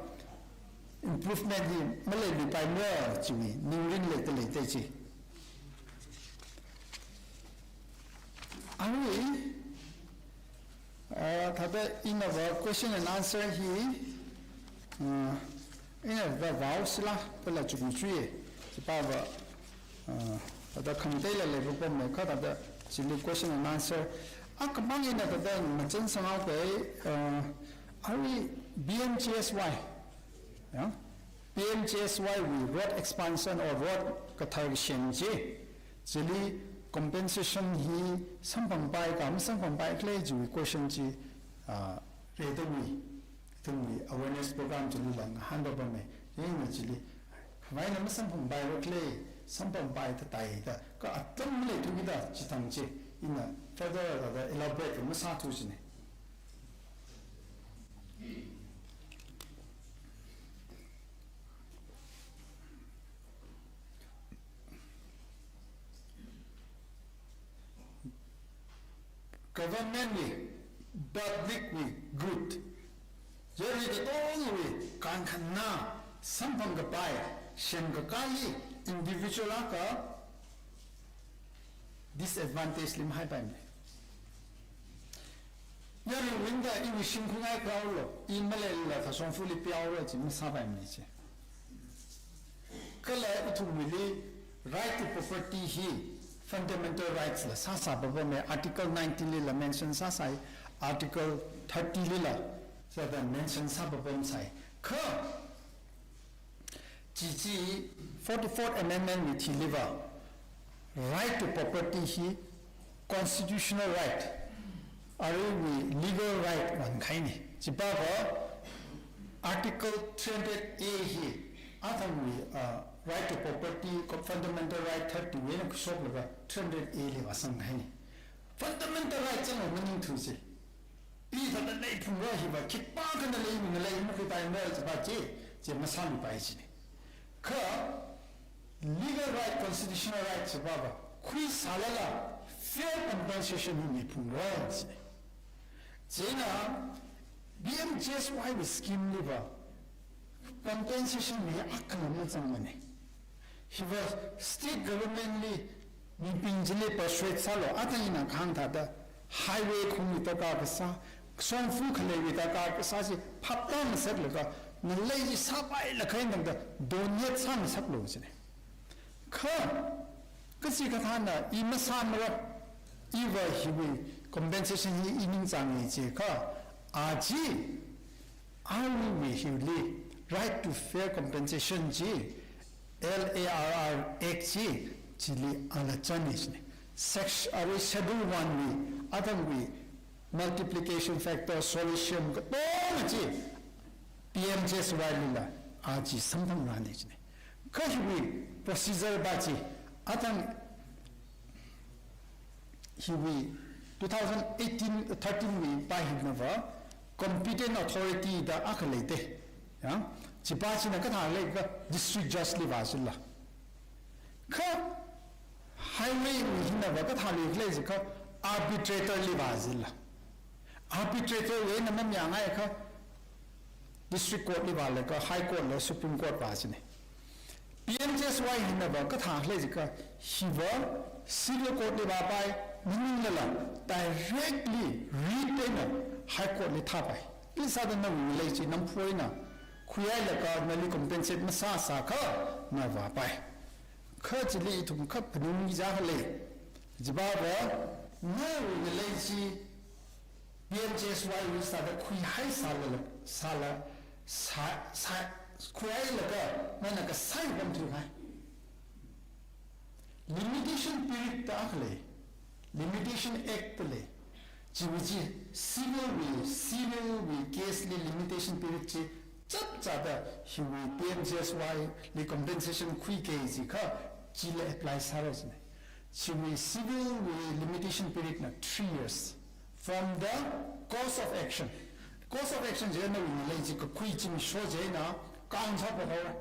improvement hi maleiluipaimara chiwui ningrin leida leite chi. Arui, uh, thāda inava question and answer hi, uh, inava vao sila, pala chukmachui, chipāva, uh, thāda khangateila leipapamne, kha thāda chili question and answer. Akhamang ina thāda machansanghaoki, uh, arui P M G S Y, ya? P M G S Y wui road expansion or road kathar kasem chi, chili compensation hi samphangpai ka masamphangpai khala chiwui question chi, ah, reitami, ithumwui awareness program chilila ngahānpapame. Chieina chili khavaina masamphangpaira khala, samphangpai thātaida, kha atam maleithukida chithang chi ina further thāda elaborate masāthu chine. Government wui, public wui good, yarui katongawui kankhana samphang kapai, semkakāli individual akha disadvantage li mahaipaimane. Yaruiwui eina iwui shimkhur ngai khuihaolu, i maleilala thasongfuli pihaolu chi masāpaimane chi. Kala ithumwuili right to property hi fundamental rights la sāsāpapame, Article nineteen lila mention sāsai, Article thirty lila sāda mention sāpapamsai. Kha chi chi forty-fourth Amendment wui thiliva right to property hi constitutional right, aruiwui legal right vānkhaine. Chipāva Article three hundred A hi athumwui, uh, right to property, ko-, fundamental right thirty wui eina khuishoklaga three hundred A li vāsanghaine. Fundamental right chang maningthu chi. I thāda leiphungra hiva, khipākhana lei, ngalei makhuipaimara chiva chi, chi masāmipai chine. Kha legal right, constitutional right chi papa, khuisālala fair compensation hi miphungra chi. Chieina P M G S Y wui scheme liva compensation mi akha machangmana. Hiva state government li mibing chili persuade sālu, athang ina kahāng thāda highway khongwui darkar kasā, shongfa khaleiwui darkar kasā chi phaptā ngasaklaga, ngalei chi sāpailakha eina tangda donate sāngasaklu china. Kha, kachikathāna i masāmara, iva hiwui compensation hi i ningchānga jiakha, a chi, army wui hiwuili right to fair compensation chi, L A R R Act chi, chili ala chānna china. Section, arui Schedule one wui, athangwui multiplication factor, solution katonga chi, P M G S Y lila, a chi samphangranna china. Kha hiwui procedure pa chi, athang hiwui two thousand eighteen, thirteen wui pa hinava competent authority da akha leida. Ya, chi pa china kathā leiakha district judge li vāzila. Kha highway wui hinava kathā leilei jiakha arbitrator li vāzila. Arbitrator wui eina mamayāngaiakha district court li vālaga high court la supreme court vā china. P M G S Y hinava kathā lei jiakha hiva civil court li vāpai, maninglala directly writ eina high court li thāpai. Khisāda nawui ngalei chi namphoi eina khuihailaga nali compensate masāsākha na vāpai. Kha chili ithum kha phaningmi zākha lei. Chi papa, nawui ngalei chi P M G S Y wui sāda khuihaisālala, sāla, sā, sā, khuihailaga nana kasā pamthuihai. Limitation period da akha lei, Limitation Act da lei. Chiwui chi civil wui, civil wui case li limitation period chi chapchāda hiwui P M G S Y li compensation khuiki jiakha chili apply sāra china. Chiwui civil wui limitation period na three years from the course of action. Course of action chi nawui ngalei chi kakhui chi misho chieina count sāpahaora.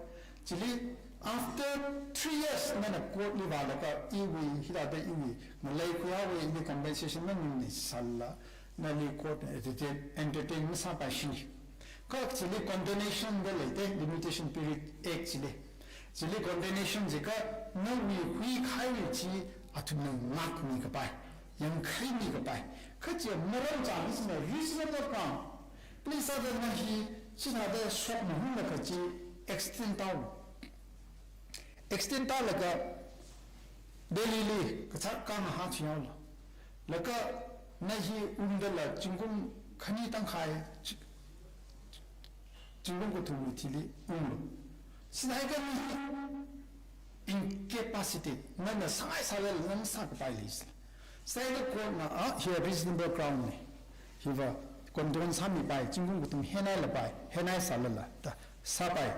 Chili after three years nana court li vālaga iwui hithāda iwui ngalei khuihaowa, ili compensation maningmana sālala, nali court na entertain, entertain masāpaishina. Kha chili condonation da leida, Limitation Period Act chili. Chili condonation jiakha nawui huikahaiwui chi athumna ngākmi kapai, yangkhaimi kapai. Kha chi maram chāng china reasonable ground. Khisāda na hi chithāda shokmahunglaga chi extend tāhaolu. Extend tālaga Delhi li kachār kangahā thuihaolu. Laga na hi ungdala zingkum khani tangkhai, zingkum kathumwui thili unglu. Chithākha na hi incapacitated, nana sāngai sālala nana sākapai leisāla. Chithākha court na, ah, hi reasonable ground na. Hiva condone sāmipai, zingkum kathum henailapai, henai sālala da sāpai.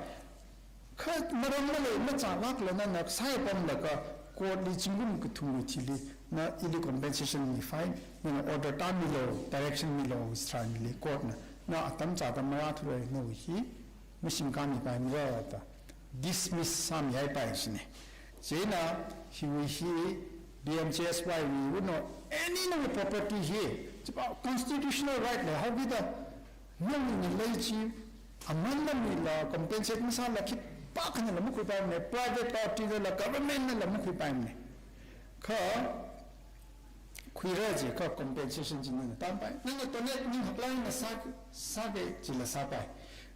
Kha maram malei machālākla nana sāpamlaga court li zingkum kathumwui thili na ili compensation mipai, nana order tāmilu, direction milu, srānli court na, na atam chāda marāthura, nawui hi mashim kami paimara da dismiss sāmihaipai china. Chieina hiwui hi P M G S Y wui wuno any nawui property hi, chi pa constitutional right lei, haokida nawui ngalei chi amanna mila compensate masāla khipākhanala makhuipaimana, private party dala government nala makhuipaimana. Kha khuira jiakha compensation chi nana tampai. Nana donate ning haklāk eina sā, sāki jila sāpai.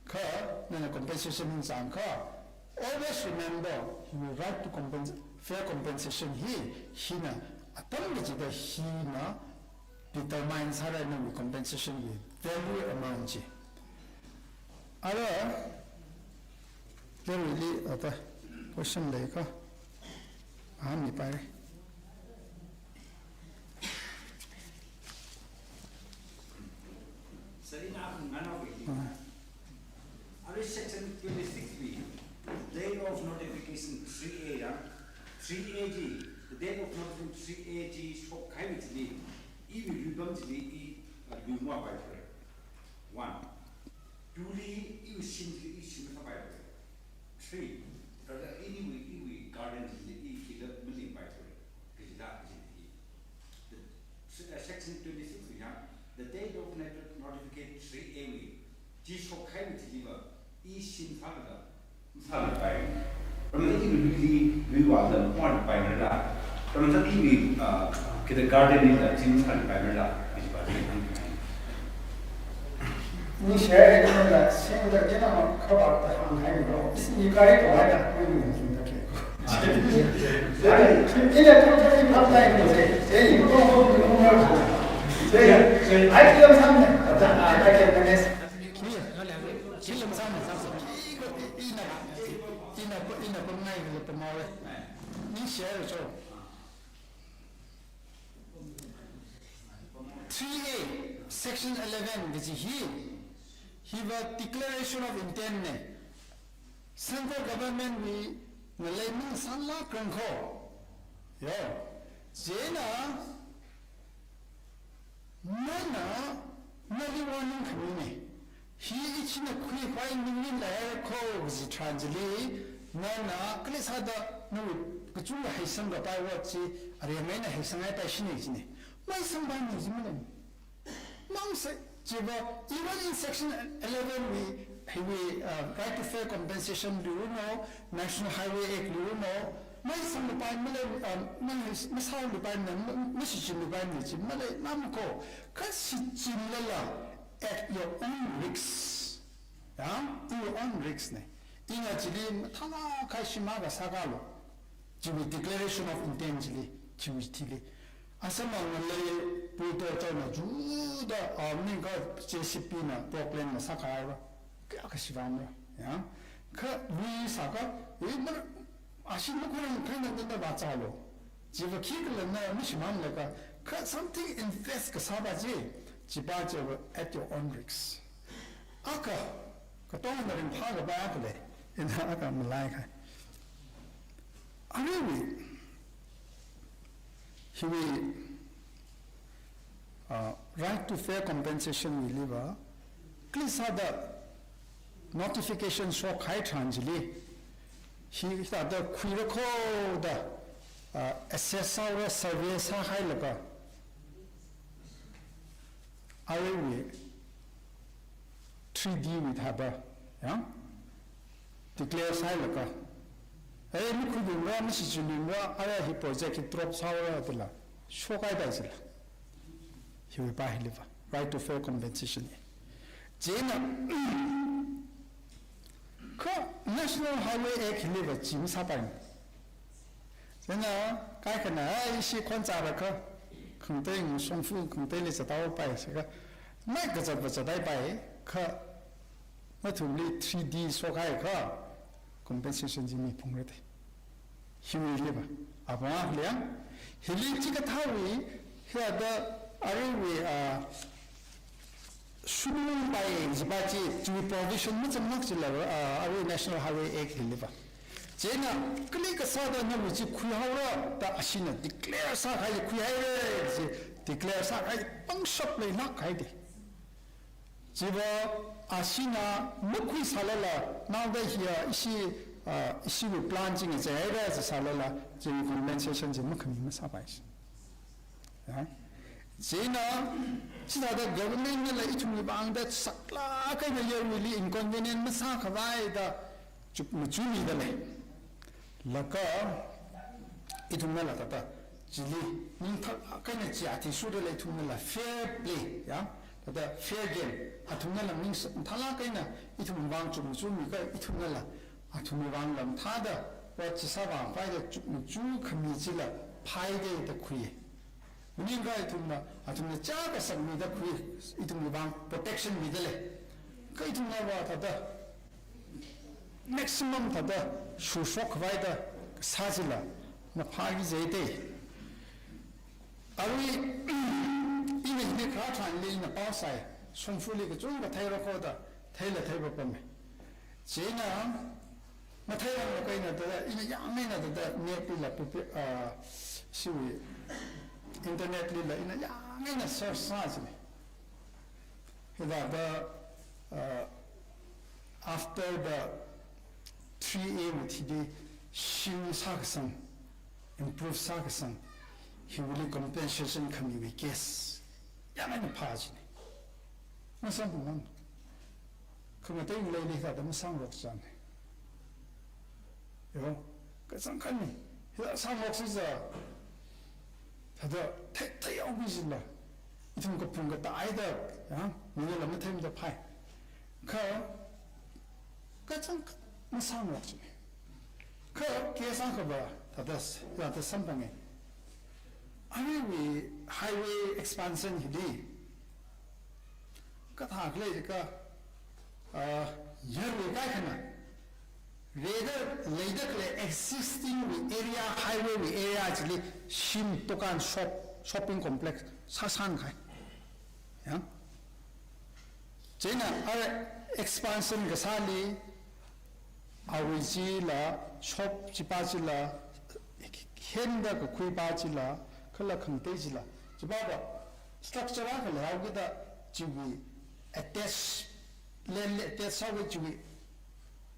Kha nana compensation ningchāngkha, always remember, hiwui right to compens-, fair compensation hi, hina atam kachida hina determine sāra nawui compensation wui value amount chi. Ara, there will be other question leiakha, ah, mipaira. Sir, ina akha ngahānhaoki. Ah. Arui section twenty-six B, date of notification three A, ya. Three A G, the date of notification three A G shokkahai chili, iwui luipam chili i, uh, luimapaiphara. One. Two li, iwui shim chili i shim masāpaira. Three. Anyway, iwui garden li i kila maling pai kore. Kajila kajila i. The, uh, section twenty-six wui yang, the date of noti-, notificate three A wui. Chi shokhai wui chiliva, i shim sālaga, sālapai. Ramana iwui luili, luiwala, mwan pai nala. Ramana iwui, uh, kida garden lila, shim sālapai nala. Ishi pa ni. Ni share ni la, sing da kina ma kaba ta hang hai ro. Is ni kai to hai da, ni ni ni da ke. Ina to to ni pa ta ni se. Se ni ko ko ni ko. Se, se, ai ki lam sam ne. Ta, ta, ta ke ne. Ki, ki lam sam ne, sam ne. Ina, ina, ina ko ngai ko pa ma we. Ni share cho. Three A, section eleven kaji hi, hiva declaration of intent ne. Central government wui ngalei masanglāk rang kho. Yo. Chieina, nana, nali warning khami ne. Hi ichina khuikhavai ningning leihai kho kaji tharan chili, nana kali sāda nawui kachungkha heisang kapai ot chi, aremai eina heisang hai pai shine chine. Maisang pai ni chi mane. Mang se, chiva, even in section eleven wui, hiwui, uh, right to fair compensation li uno, National Highway Act li uno, maisang kapai male, um, mai, masang kapai male, ma, mashichin kapai male chi maleimana kho, kha shichinlala, at your own risk. Ya, your own risk ne. Ina chili mathālāk kahai shim akha sākalo. Chiwui declaration of intent chili, chiwui thili. Asama ngalei bulldozer na juda, ah, ning ka J C B na Portland na sākhaira. Kayākha shiramra. Ya. Kha lui sākha, eh, mar, ashi makhuirang kahaina da da vāchalo. Chiva khikhala na mashimānlaga, kha something invest kasā pa chi, chi pa chiva at your own risk. Akha, katongana ringphā kapai akha lei, ina akha malai khai. Aruiwui, hiwui, uh, right to fair compensation wuiliva, kali sāda notification shokhai tharan chili, hithāda khuira kho da, uh, assess sāra, survey sāhailaga, aruiwui three D wui thāda, ya, declare sāhailaga, eh, makhuibingva, mashichinbingva, ara hi project hi drop sāra dila, shokhai da jila. Hiwui pa hiliva, right to fair compensation hi. Chieina, kha National Highway Act hiliva chi masāpai. Chieina, kaikhana, ai, ishi khon chāra kha, khangatei shongfa, khangateili zathaopai, sākha, mai kazat va zathai pai, kha, nathumli three D shokhai kha, compensation chi miphungra te. Hiwuiliva, apong liang, hili chikathāwui, hithāda, aruiwui, ah, shunungpai jipa chi, chiwui provision machamlāk chila, ah, arui National Highway Act hiliva. Chieina, kali kasāda nawui chi khuihaora, da ashina declare sākahai khuihaira, chi declare sākahai pangshap leilāk kahai de. Chiva ashina makhuisālala, naoda hiya ishi, ah, ishiwui plan chi ngacheira chi sālala, chiwui compensation chi makhami masāpai shi. Ya. Chieina, chithāda government nala ithumwui vangda saklāk eina yarwuili inconvenient masākhavai da chukmajā mida lei. Laga, ithumnala thāda, chili, ningthālāk eina chi athishurda lei ithumnala fair play, ya. Thāda fair game, athumnala ningsa, thālāk eina ithumwui vang chukmajā mi kha ithumnala, athumwui vangla mathāda, ot chi sāvāpaida chukmajā khami chila, phaida da khui. Maningakha ithumna, athumna chā kasang mida khui, ithumwui vang protection mida lei. Kha ithumnava thāda, maximum thāda, shushok khavaida, sā chila, maphā kajai te. Arui, ina hili kharā tharanli ina pao sai, shongfali kachungkha theira kho da, theila thei papam e. Chieina, matheirangla kahaina thāda, ina yānghaina thāda, net lila pupi, ah, ishiwui, internet lila, ina yānghaina search sā chine. Hithāda, uh, after the three A wui thili shim sākasang, improve sākasang, hiwuili compensation khamiwui case yāng eina phā jina. Masamphangmana. Khangatei leili thāda masangrok chāna. Yo, kachangkhanna. Hithāda sangrok sāsa, thāda thei, theihaoki jila. Ithum kaphung kataida, ya, mila matheimada phai. Kha, kachangkhat masangrok chāna. Kha, case akha va, thāda, thāda samphanga. Aruiwui highway expansion hili, kathā khalei jiakha, ah, yarui kaikhana, rida leida khalei existing wui area, highway wui area chili shim dukan shop, shopping complex sāsang kahai. Ya. Chieina ara expansion kasāli, awui chila, shop chipa chila, henda kakhuipa chila, kala khangatei chila, chipa va structure akha leihaokida chiwui attach, land li attach sāhaoki chiwui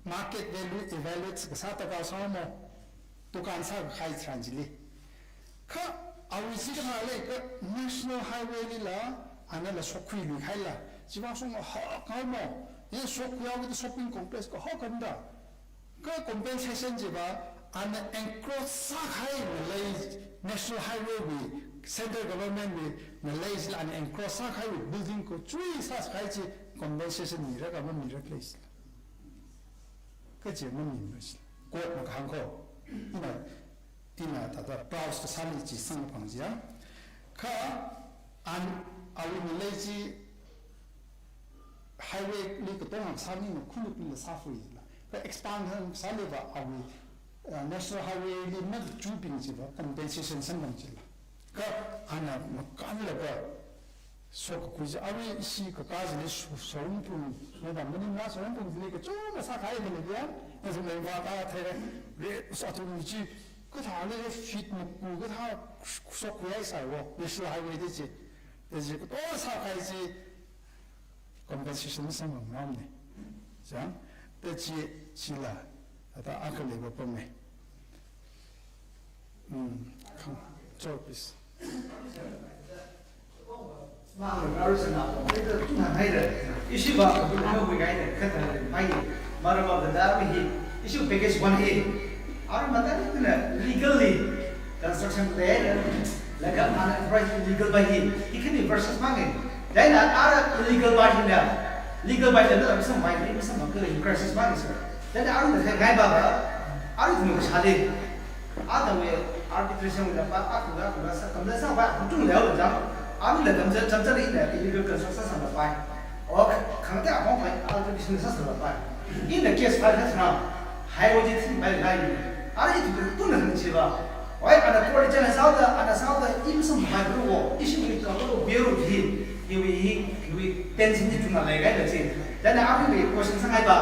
market value evaluate kasā taka sāmo, dukan sākahai tharan chili. Kha awui chi kathā lei, kha National Highway lila, anala shokkhuiluihaila, chiva shong hok haomo, ya shokkhuihaokida shopping complex kahok khamda. Kha compensation chiva, ana encroach sākahai ngalei, National Highway wui, Central Government wui ngalei chila ana encroach sākahai building kachui sākahai chi compensation mira kha mamira khalei chila. Kachi mamimara chila. Court na kahāng kho. Ina, ina thāda browse kasāli chi samphang jiya. Kha an, awui ngalei chi highway li katonga sāngaina khanuklila sāfui la. Kha expansion sāli va awui, uh, National Highway li machubing chiva compensation samphang chila. Kha ana makānlaga shokkakhui chi, arui ishi kakā chili so-, Soropong, madam maningla Soropong chili kachungkha sākahai khalei ya, na sum lei va ta thei re, re, sa tu mi chi, kathā lei feet maku, kathā shokkhuihai sāwo, National Highway da chi, da chi, kato sākahai chi, compensation samphangramna. Chang, da chi, chila, ata akha lei va pamei. Mm, come, Joe, please. Ishi va, issue package one hi, issue package one hi, aru mathāda legally construction plan, laga unemployed illegal pa hi, hi khani versus mang e. Then aru illegal pa hina, legal pa hina, masamphang, masamphang khalei crisis mang e, sir. Then aru na khangai pa, aru thunu shāli. Athumwui arbitration wui pa, athumna, athumna sā, kamna sāpai, athum chungda leilala jang, athumla tamchithei, tamchithei ina illegal construction sālapai. O, khangatei apong pai, arbitration sālapai. Ina case file sāsāna, highway chi thingpailala ina. Ara ithum tungna hāngchiva. Oi, ana court challenge sāda, ana sāda, imasāpai bro, ishi mi ta bro, bro hi, iwui, iwui tension chi chungda leikahaila chi. Then athumwui question sāngai pa,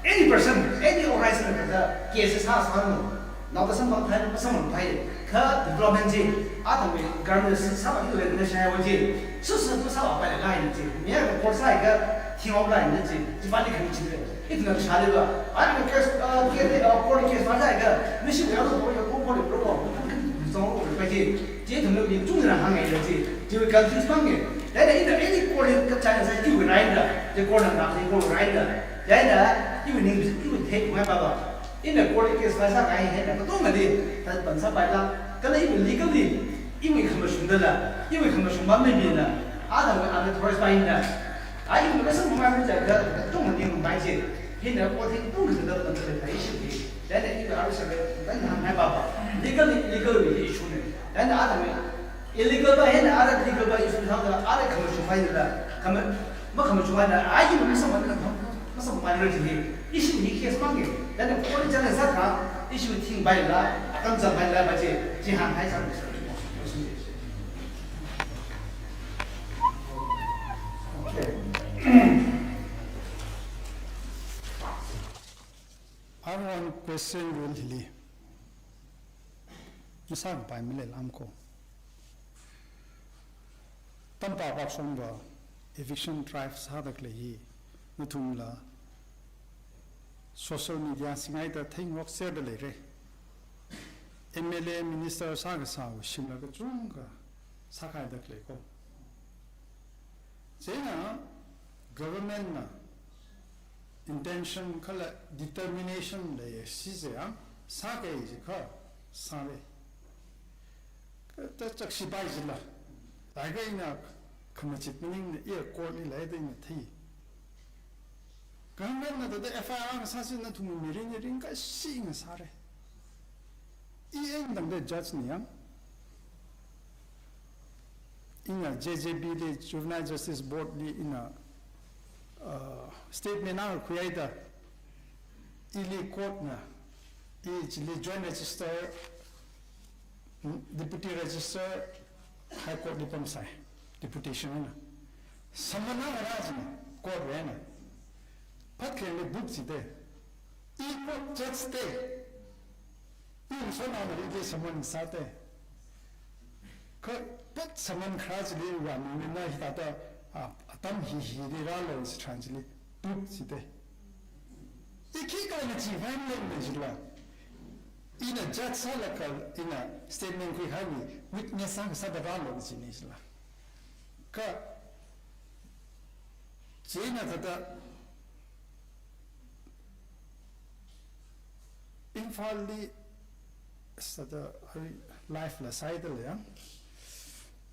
any person, any organization kathāda case sāsālu. Naoda samphang thai, masamphang thai. Kha development chi, athumwui government sāpa hi lei na shaiwa chi. Susu tu sāpailala ina chi. Miya ka court sāhaiakha, thinghaolala ina chi. Chi pali khani chi lei. Ithumna shāli va. Ana case, uh, case, uh, court case sāhaiakha, mishi ya lo, ya ko, ko, lo, ko, zong lo, pa chi. Chi ithumna mi chungna hāngngai chi. Chi confuse mang e. Then ina any court ka challenge sā, iwui right da. Chi court na, na, chi court right da. Then, uh, iwui ning, iwui theingai pa pa. Ina court case sāsākahai hina, katongna di, ta pan sāpaila, kala iwui legally, iwui khamashungdala, iwui khamashung pa mamila, athumwui unauthorized pa hina. Ai, iwui masamphangmei jiakha, katongna di mumbai chi, hina court hi tungkha da pan sāpai issue hi. Then iwui arsa dan hāngngai pa pa. Legally, legally issue na. Then athumwui illegal pa hina, ara legal pa issue sāda, ara khamashung pa hina, khama-, makhamashung pa hina, ai, iwui masamphang, masamphangmei chi hi. Issue hi case mang e, then court challenge sātharan, issue thingpailala, atam changpailala pa chi, chi hānghai sā. Okay. Aruiwui question will hili. Masāpai malei lam ko. Tampa Pakshong va eviction drive sāda khalei hi, nathumla social media singaida theingarokserda leira. M L A minister sākasāwui shimla kachungkha sākahai dalei ko. Chieina government na intention kala determination leiya, sichāya sākahai chi kha sāra. Kha ta chakshipai chila, laga ina khamachit maningla iya court li leida ina thei. Government na thāda F I R kasā chi nathum mirin ringkashi ngasāra. I eina tangda judge na yang. Ina J J B li, Juvenile Justice Board li ina, uh, statement akha khuihaida, ili court na, i chili Joint Registrar, Deputy Registrar, High Court li pamsai, deputation na. Summon akha rā china, court wui eina. Phat khaleili book chida. I court judge da. I ngasotnaona ili summon sāda. Kha phat summon kharā chili vāmimana hithāda, a, atam hi hili rālu chitharan chili book chida. I khikha ina chi vāmimana chila. Ina judge sālaga ina statement khuikahaiwui witness sākasāda rālu china chila. Kha chieina thāda Imphal li sāda, ai, live la sāhaida lei ya.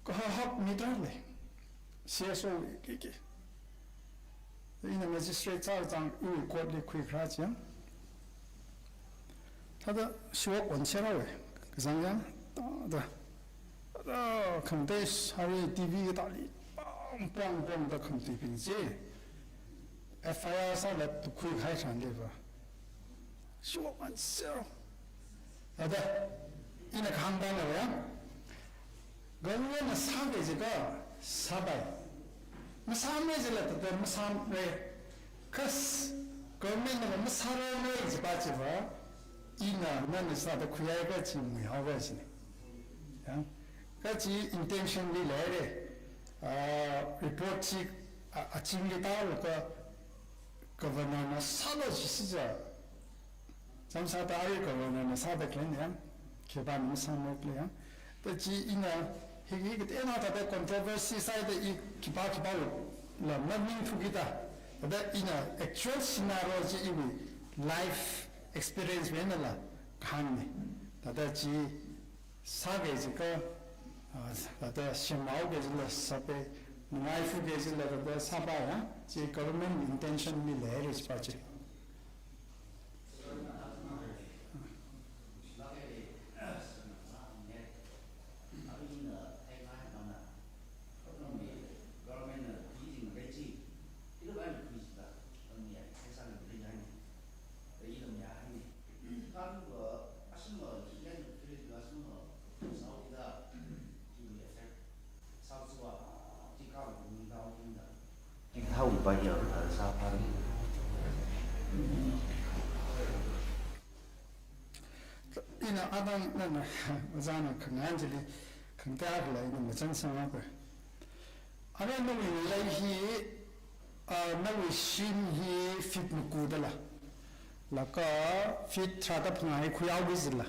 Kahak meter lei. C S O kiki. Ina magistrate sāzang, iwui court li khuikharā chi ya. Thāda shiwok onserhaowa. Kazang ya. Thāda. Thāda khamatei sāri T V katāli pang, pang, pang da khamateibing chi F I R sāla tukhuikahai tharan leiva. Shiwok onserhao. Thāda, ina kahāng tangna ya. Government na sākahai chi kha sāpai. Masāmara chila thāda masāmara. Kha government na masārarmara chipa chiva, ina nana sāda khuihaiakha chi muihaowa china. Ya. Kha chi intention li leira. Ah, report chi, ah, achingli tālaga governor na sālu chi sichā. Chānsāda arui governor na sāda khalei ya. Khipāna masāmara khalei ya. Ta chi ina hi, hi kateonao thāda controversy sāhaida i khipā khipāla maningthu kida. Thāda ina actual scenario chi iwui life experience wui einala kahāngna. Thāda chi sākahai chi kha, ah, thāda shimhaokahai chila sāpai, nungaifukahai chila thāda sāpai ya, chi government intention li leira chipa chi. How about you? Ina atang nana, ojāna kahāng chili, khangatei khala ina machān sāngape. Ara nawui ngalei hi, ah, nawui shim hi feet maku dala. Laga feet tharāda phangā hi khuihaoki jila.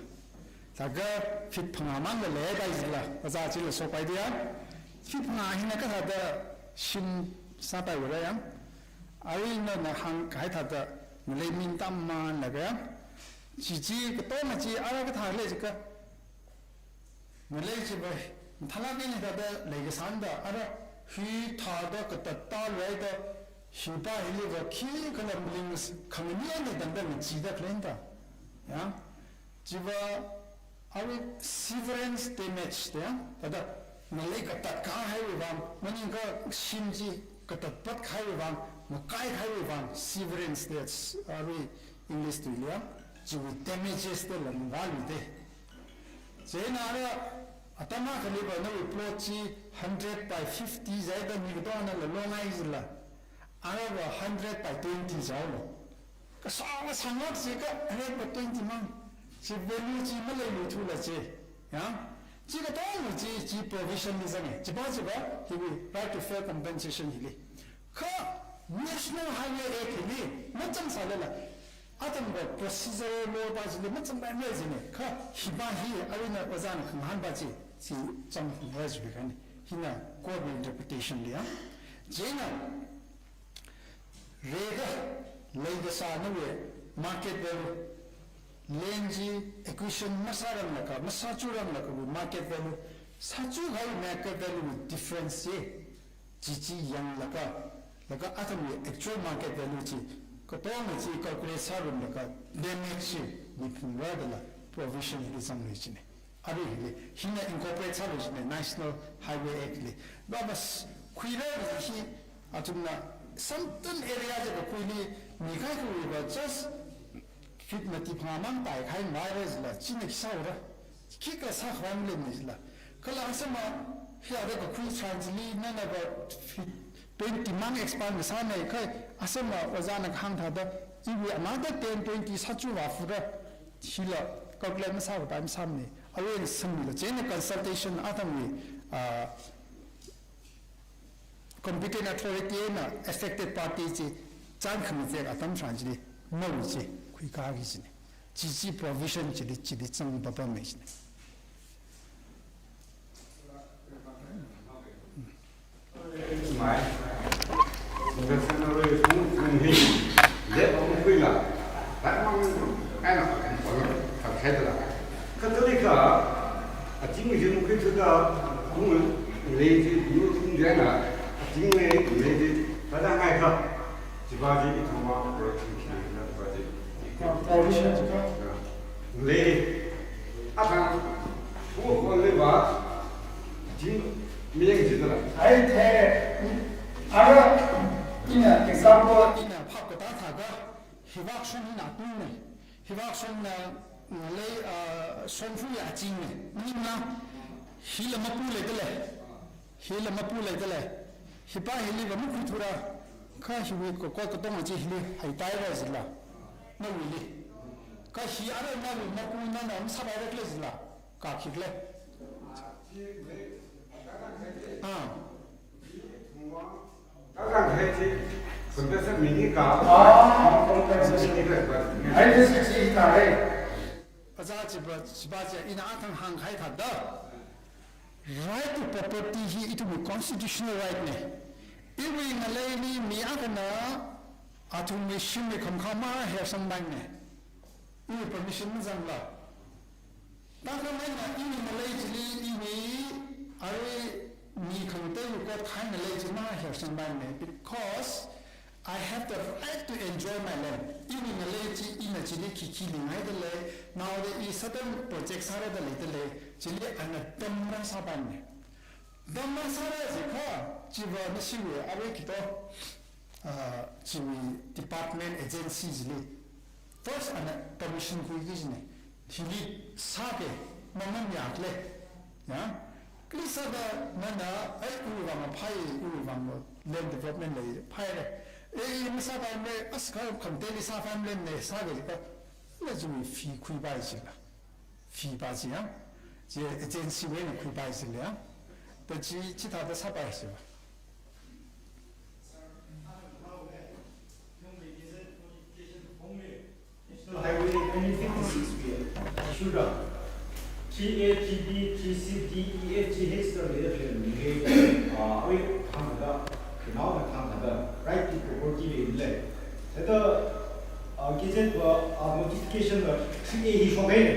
Laga feet phangā mangla leipai jila. Ojā chila shokpai da ya. Feet phangā hina kathāda shim sāpai vara ya. Arui nana hāngkahai thāda ngalei min tam manlaga ya. Chi chi katonga chi ara kathā lei chi kha. Ngalei chiva, mathālāk eina thāda leikasāna da, ara hithāda katat tāluida, hipa hiliva khikhala maling s-, khangani eina tangda ngacheeda khaleina da. Ya, chiva, arui severance damage da ya, thāda ngalei katat kahaiwui vang, maningakha shim chi katat pat kahaiwui vang, makai kahaiwui vang, severance da, arui English tuili ya, chiwui damages dala ngavāluida. Chieina ara atam akhaliva nawui plot chi hundred by fifty jihaida mi katongana longai jila. Arava hundred by twenty jihaolu. Kasā kasā ngak chi kha hundred by twenty mang. Chi value chi maleiluithula chi. Ya. Chi katonga chi, chi provision li zanga. Chipa chiva, hiwui right to fair compensation hili. Kha National Highway Act hili, machān sālala. Atam ka procedural law pa chili machangmei mei jine. Kha hipa hi arui ina ojāna khangahān pa chi, chi chang khangahān chi kani. Hina court interpretation li ya. Chieina, reka, lei kasā nawui market value, land chi acquisition masāranglakha, masāchuranglakha wui market value, sāchukahai market value wui difference chi, chi chi yanglaga, laga atamwui actual market value chi, katonga chi calculate sārumlaga damage chi miphungra dala provision hili zanglui chine. Arui hili, hina incorporate sālui chine National Highway Act li. Ba bas, khuira hi, athumna certain area ja kakhuili, mi kaikhawui va just feet mati phangā mang taikahai ngaira jila, china khi sāura. Khikha sākhavai maleimanei jila. Kala asama, hi ara kakhui chān chili, nana va feet twenty mang expand kasānei, kha asama ojāna kahāng thāda, iwui another ten, twenty sāchu vāfura, hila calculate masākapai masāmanei. Awui eina sāmila, chieina consultation atamwui, ah, competent authority eina affected party chi chān khangazek atam tharan chili, nawui chi khuikaki chine. Chi chi provision chili, chili zangpapamei chine. Mai. Professor Narui Pung Pung hi, lep ang kuila, rat mang kaina kan kol, kan khaidala. Katolika, aching jin kuithuda, kung lei ji nu kung jana, aching lei, lei ji, pada ngai kha, chiba ji ithumwui protection khi na chiba ji. Protection. Lei, athang, kung kol lei ba, jing, miyang jidala. Ai the, ara, ina example, ina phap katā thākha, hivak shon hina tungnei, hivak shonna, mm, lei, ah, shonfu ya jingnei, ningna, hila mapu leidalei, hila mapu leidalei, hipa hili va makhuithura, kha hiwui ko, ko katonga chi hili haitaira jila. Nawuili. Kha hi ara nawui mapu nana masāpaira khala jila. Ka khikhala. Ah. Ka khikhala chi, compensation mini ka. Ah, compensation. Ai, this is it, right? Ojā chiba, chiba chi, ina athang hāngkahai thāda. Right to property hi ithumwui constitutional right nei. Iwui ngaleili mi akhana athumwui shimwui khamakhā mahersangpaimei. Iwui permission mazangla. Thākha eina iwui ngalei chili iwui arui mi khangateili court kahai ngalei chi mahersangpaimei, because I have the right to enjoy my land. Iwui ngalei chi ina chili khikhi linghaidalei, naoda i certain project sārada leidalei, chili ana dam masāpaimei. Dam masāra jikha, chiva nashiwui arui kito, ah, chiwui department agency chili. First ana permission khuiki jinei. Hili sāke, mamam yakle. Ya? Kali sāda nana, ai, iwui vang phai, iwui vang land development lei, phaire. Ei, masāpaimei, as kha khangateili sāpaimei nei, sāke jikha, na chiwui fee khuipai jila. Fee pa chi ya. Chi agency wui eina khuipai jila ya. Ta chi, chithāda sāpai jila. National Highway twenty fifty-six wui issue da three A, three B, three C, D, E, F, G, H da leida khalei, ah, awui thangda, khanao da thangda, right to property leilei. Thāda, ah, gazette va, ah, notification va three A hi shokhaile.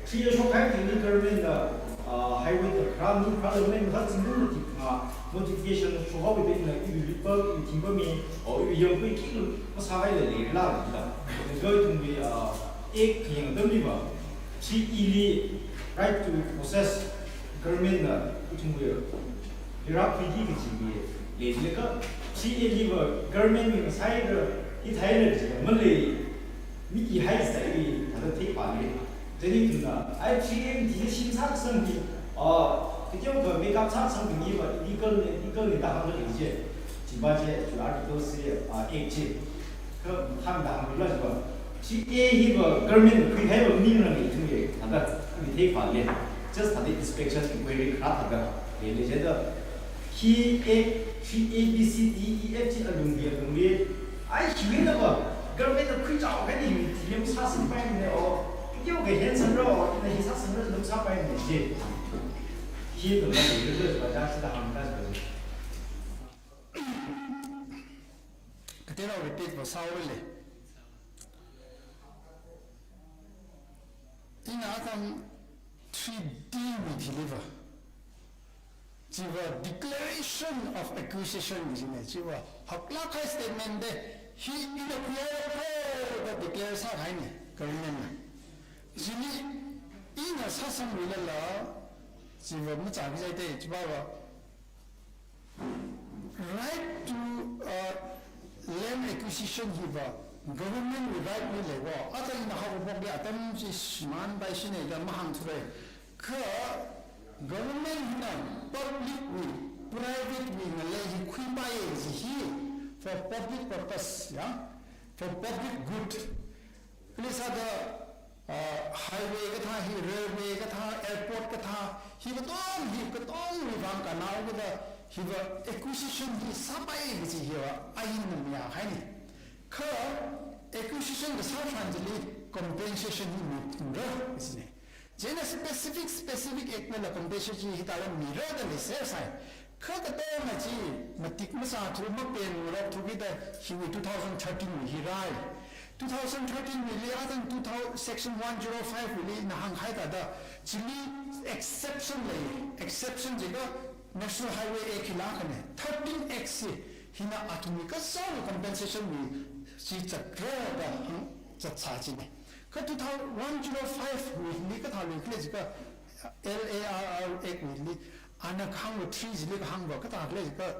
Three A shokhai thili government na, ah, highway da kharā mi kharā lei, mathā zingkum mati phangā notification shokhaiwui eina iwui ritpa, iwui thingpami, o iwui yangpui khi masāhaile leila da. Kha ithumwui, ah, Act khayang atamli va, three E li right to possess government na ithumwui, ah, rirap piki kaji mi leilakha, three A li va government wui kasā da hithāhaile kaji malei, mi i hai sai i thāda theipale. Chieina ithumna, ai three A li shim sākasang hi, ah, kateokha makeup sākasang hi va illegal nei, illegal nei da hāngda lei je. Chiva je, chu article se, ah, Act je. Kha hāngda hāngla chiva. Three A hi va government khuihai va maningranei ithumwui, thāda, khuithei pale. Just thāda inspection inquiry kharā thāda leilei jida. Hi Act, hi A B C D E F G alungli, alungli. Ai, hiwui eina va Government na khuichao kani hi theme sāsangpaimana o. Yo ga hen sanro, na hi sāsangra lum sāpaimana ji. Hi to na hi to ba ja sāda hāngda ji. Katero repeat va sāhaole. Ina atam three D wui thili va. Chiva declaration of acquisition jine, chiva haklāk kahai statement de, hi ina khuihaira da declare sākahaine, government na. Chili ina sāsangluilala, chiva machā kajai de, chiva va right to, uh, land acquisition hiva government wui right li lei wo. Ata ina haophokli atam chi shimānpaishine da mahāngthure. Kha government hina public wui, private wui ngalei hi khuipaiye ji hi for public purpose, ya, for public good. Kali sāda, ah, highway kathā hi, railway kathā, airport kathā, hi katonga, hi katongawui vang kannao kathā, hiva acquisition hi sāpai kaji hiva, a hina mayākahaine. Kha acquisition kasā tharan chili compensation hi miphungra kajine. Chieina specific, specific act nala compensation hithāla mira da leiser sai. Kha katonga chi matik masāthu, mapenrok thu kida hiwui two thousand thirteen wui hi rai. Two thousand thirteen wuili, athang two thousand, section one zero five wuili ina hāngkahai thāda, chili exception lei, exception jiakha National Highway Act hi lākane, thirteen X hi, hina athumwui kasāwui compensation wui chi chatra da hāng, zatsā jine. Kha two thousand, one zero five wuili kathālui khala jiakha, L A R R Act wuili, ana kahāngva three chili kahāngva kathā khala jiakha,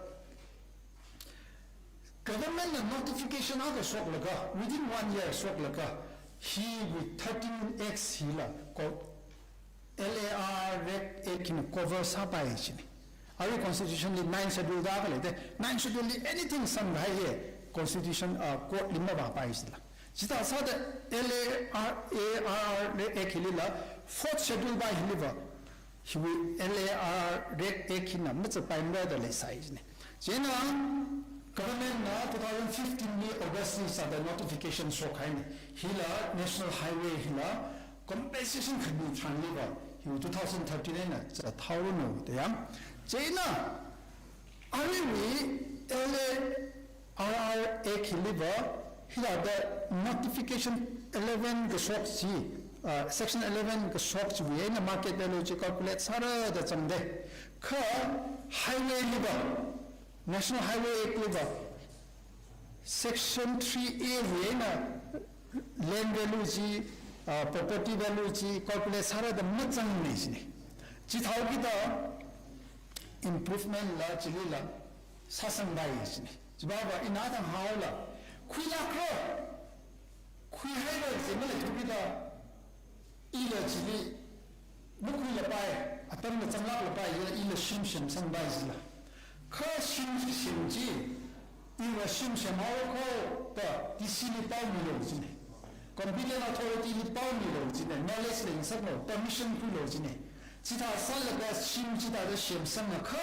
government na notification akha shoklaga, within one year shoklaga, hiwui thirteen X hila, ko, L A R R Act hina cover sāpai jine. Arui constitution li ninth schedule da khalei de, ninth schedule li anything samkahai hi constitution, uh, court li mavāpai jila. Chithā sāda L A R R Act hilila fourth schedule va hiliva, hiwui L A R R Act hina mazatpaimara da leisai jine. Chieina government na two thousand fifteen li August li sāda notification shokhaine. Hila National Highway hila compensation khami tharanliva, hiwui two thousand thirteen eina zatthaoranu da ya. Chieina aruiwui L A R R Act hiliva, hithāda notification eleven kashok chi, ah, section eleven kashok chiwui eina market value chi calculate sāra da zangde. Kha highway liva, National Highway Act liva, section three A wui eina land value chi, ah, property value chi calculate sāra da mazangne jine. Chithāhaokida improvement la chilila sāsangpai jine. Chiva va ina athang haola, khuilākra, khuihaira ji maleithu kida, ila chili makhuilapai, atamla zanglāklapai, ila, ila shim semsangpai jila. Kha shim, shim chi, iva shim semhaora kho da D C li pao milu jine. Competent authority li pao milu jine. Knowledge leingasaklu, permission khuilu jine. Chithā sālaga shim chithāda semsangakha,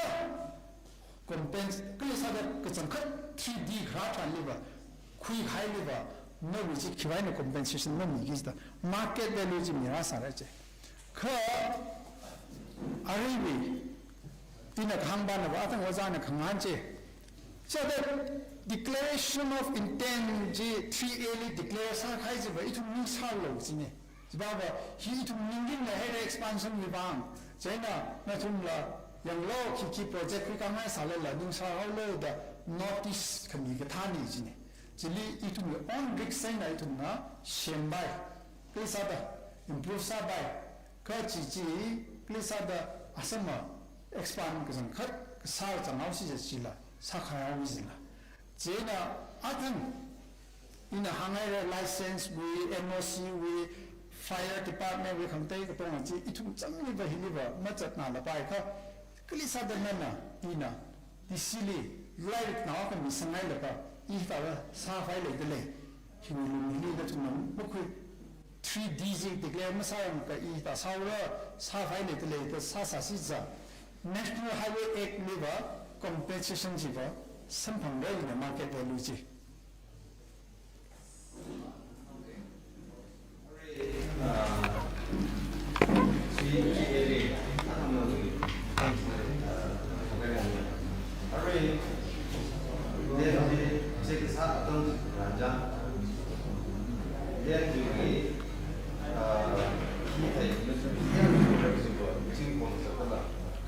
compens-, kali sāda kachangkhat three D kharā tharanliva, khuikahailiva, nawui chi khiwui eina compensation mamiki jida, market value chi mirāsāra je. Kha aruiwui, ina kahāngpanava, athang ojāna kahāng chi, chithāda declaration of intent chi three A li declare sākahai chiva ithum ningshārlu jine. Chiva va, hi ithum ningrin leihaira expansion wui vang. Chieina nathumla yanglu, khi khi project khuikhangai sālala ningshārhaolu da notice khami kathāne jine. Chili ithumwui own risk eina ithumna sempai, kali sāda improve sāpai, kha chi chi kali sāda asama expand kachangkhat kasār zanghaosi jila, sākhaihao jila. Chieina athang ina hānghaira license wui, N O C wui, fire department wui khangatei katonga chi ithum changliva hiliva mazatnalapai kha, kali sāda nana, ina, D C li, lairiknao akha misanghailakha, hithāda sāpai leidalei, hiwui lung hili nathumna makhui, three D chi declare masāyangakha hithā sāhaora, sāpai leidalei da sāsāsi jiakha, National Highway Act liva compensation chiva samphangra jine, market value chi. Kha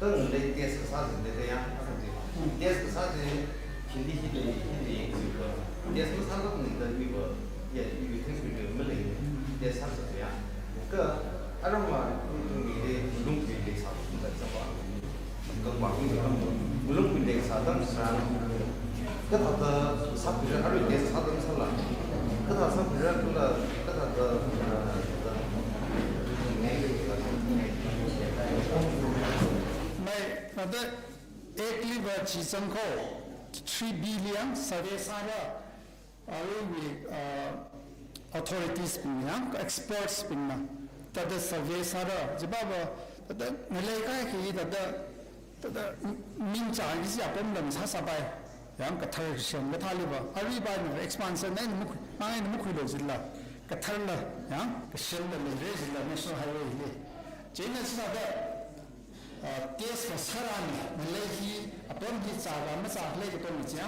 ngalei test kasā chi de ya, test kasā chi Hindi hi de, Hindi hi de, test masālāk maningla iva, ya, iva test video malei, test sāsa ya. Kha aramva ithumwui de malung pui de sā, sā, sā, malung pui de sā dam sā. Kathāda sāpira, arui test sā dam sāla. Kathāda sāpira kala, kathāda, ah, mai, thāda, ek liva chi zangko, three billion survey sāra, aruiwui, uh, authorities bing ya, experts bingna, thāda survey sāra, chipāva, thāda ngalei kaikha thāda, thāda mingchang chi apam lam sāsāpai, ya kathar shem kathā liva, aruiva na expansion na muk, mang na mukhui lo jila, katharla, ya, kashenla leira jila, national highway li. Chieina sāda, uh, test kasārani, ngalei hi, apam hi zāra mazāra khalei katonga chi ya.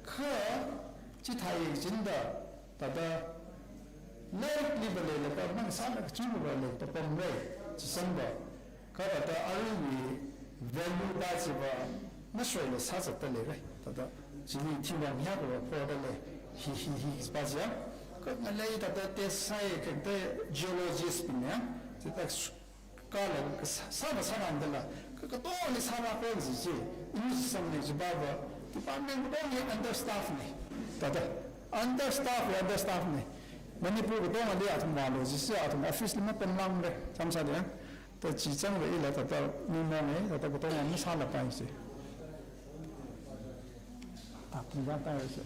Kha, chithāi chinda, thāda, lairik liva leilaga, mang sāna kachungkha leilaga pamra, chi sangva. Kha thāda aruiwui value va chiva, masoila sāzatda leira. Thāda, chili thingwang hiyākha phoda lei, hi, hi, hi, va chi ya. Kha ngalei thāda test sāi, kha thāda geologist bing ya, thāda su-, kala, kasā, sāva sārandala, kha, katongli sāra kho ji chi, ini samne chipāva, department katongli understaff ne. Thāda, understaff, understaff ne. Manipur katongali athum vālu ji chi, athum office li mapamlākmara, chāmsā de ya. Thāda chi zangva ila thāda, mi mong e, thāda katonga masālapai ji. Athum vātai ji.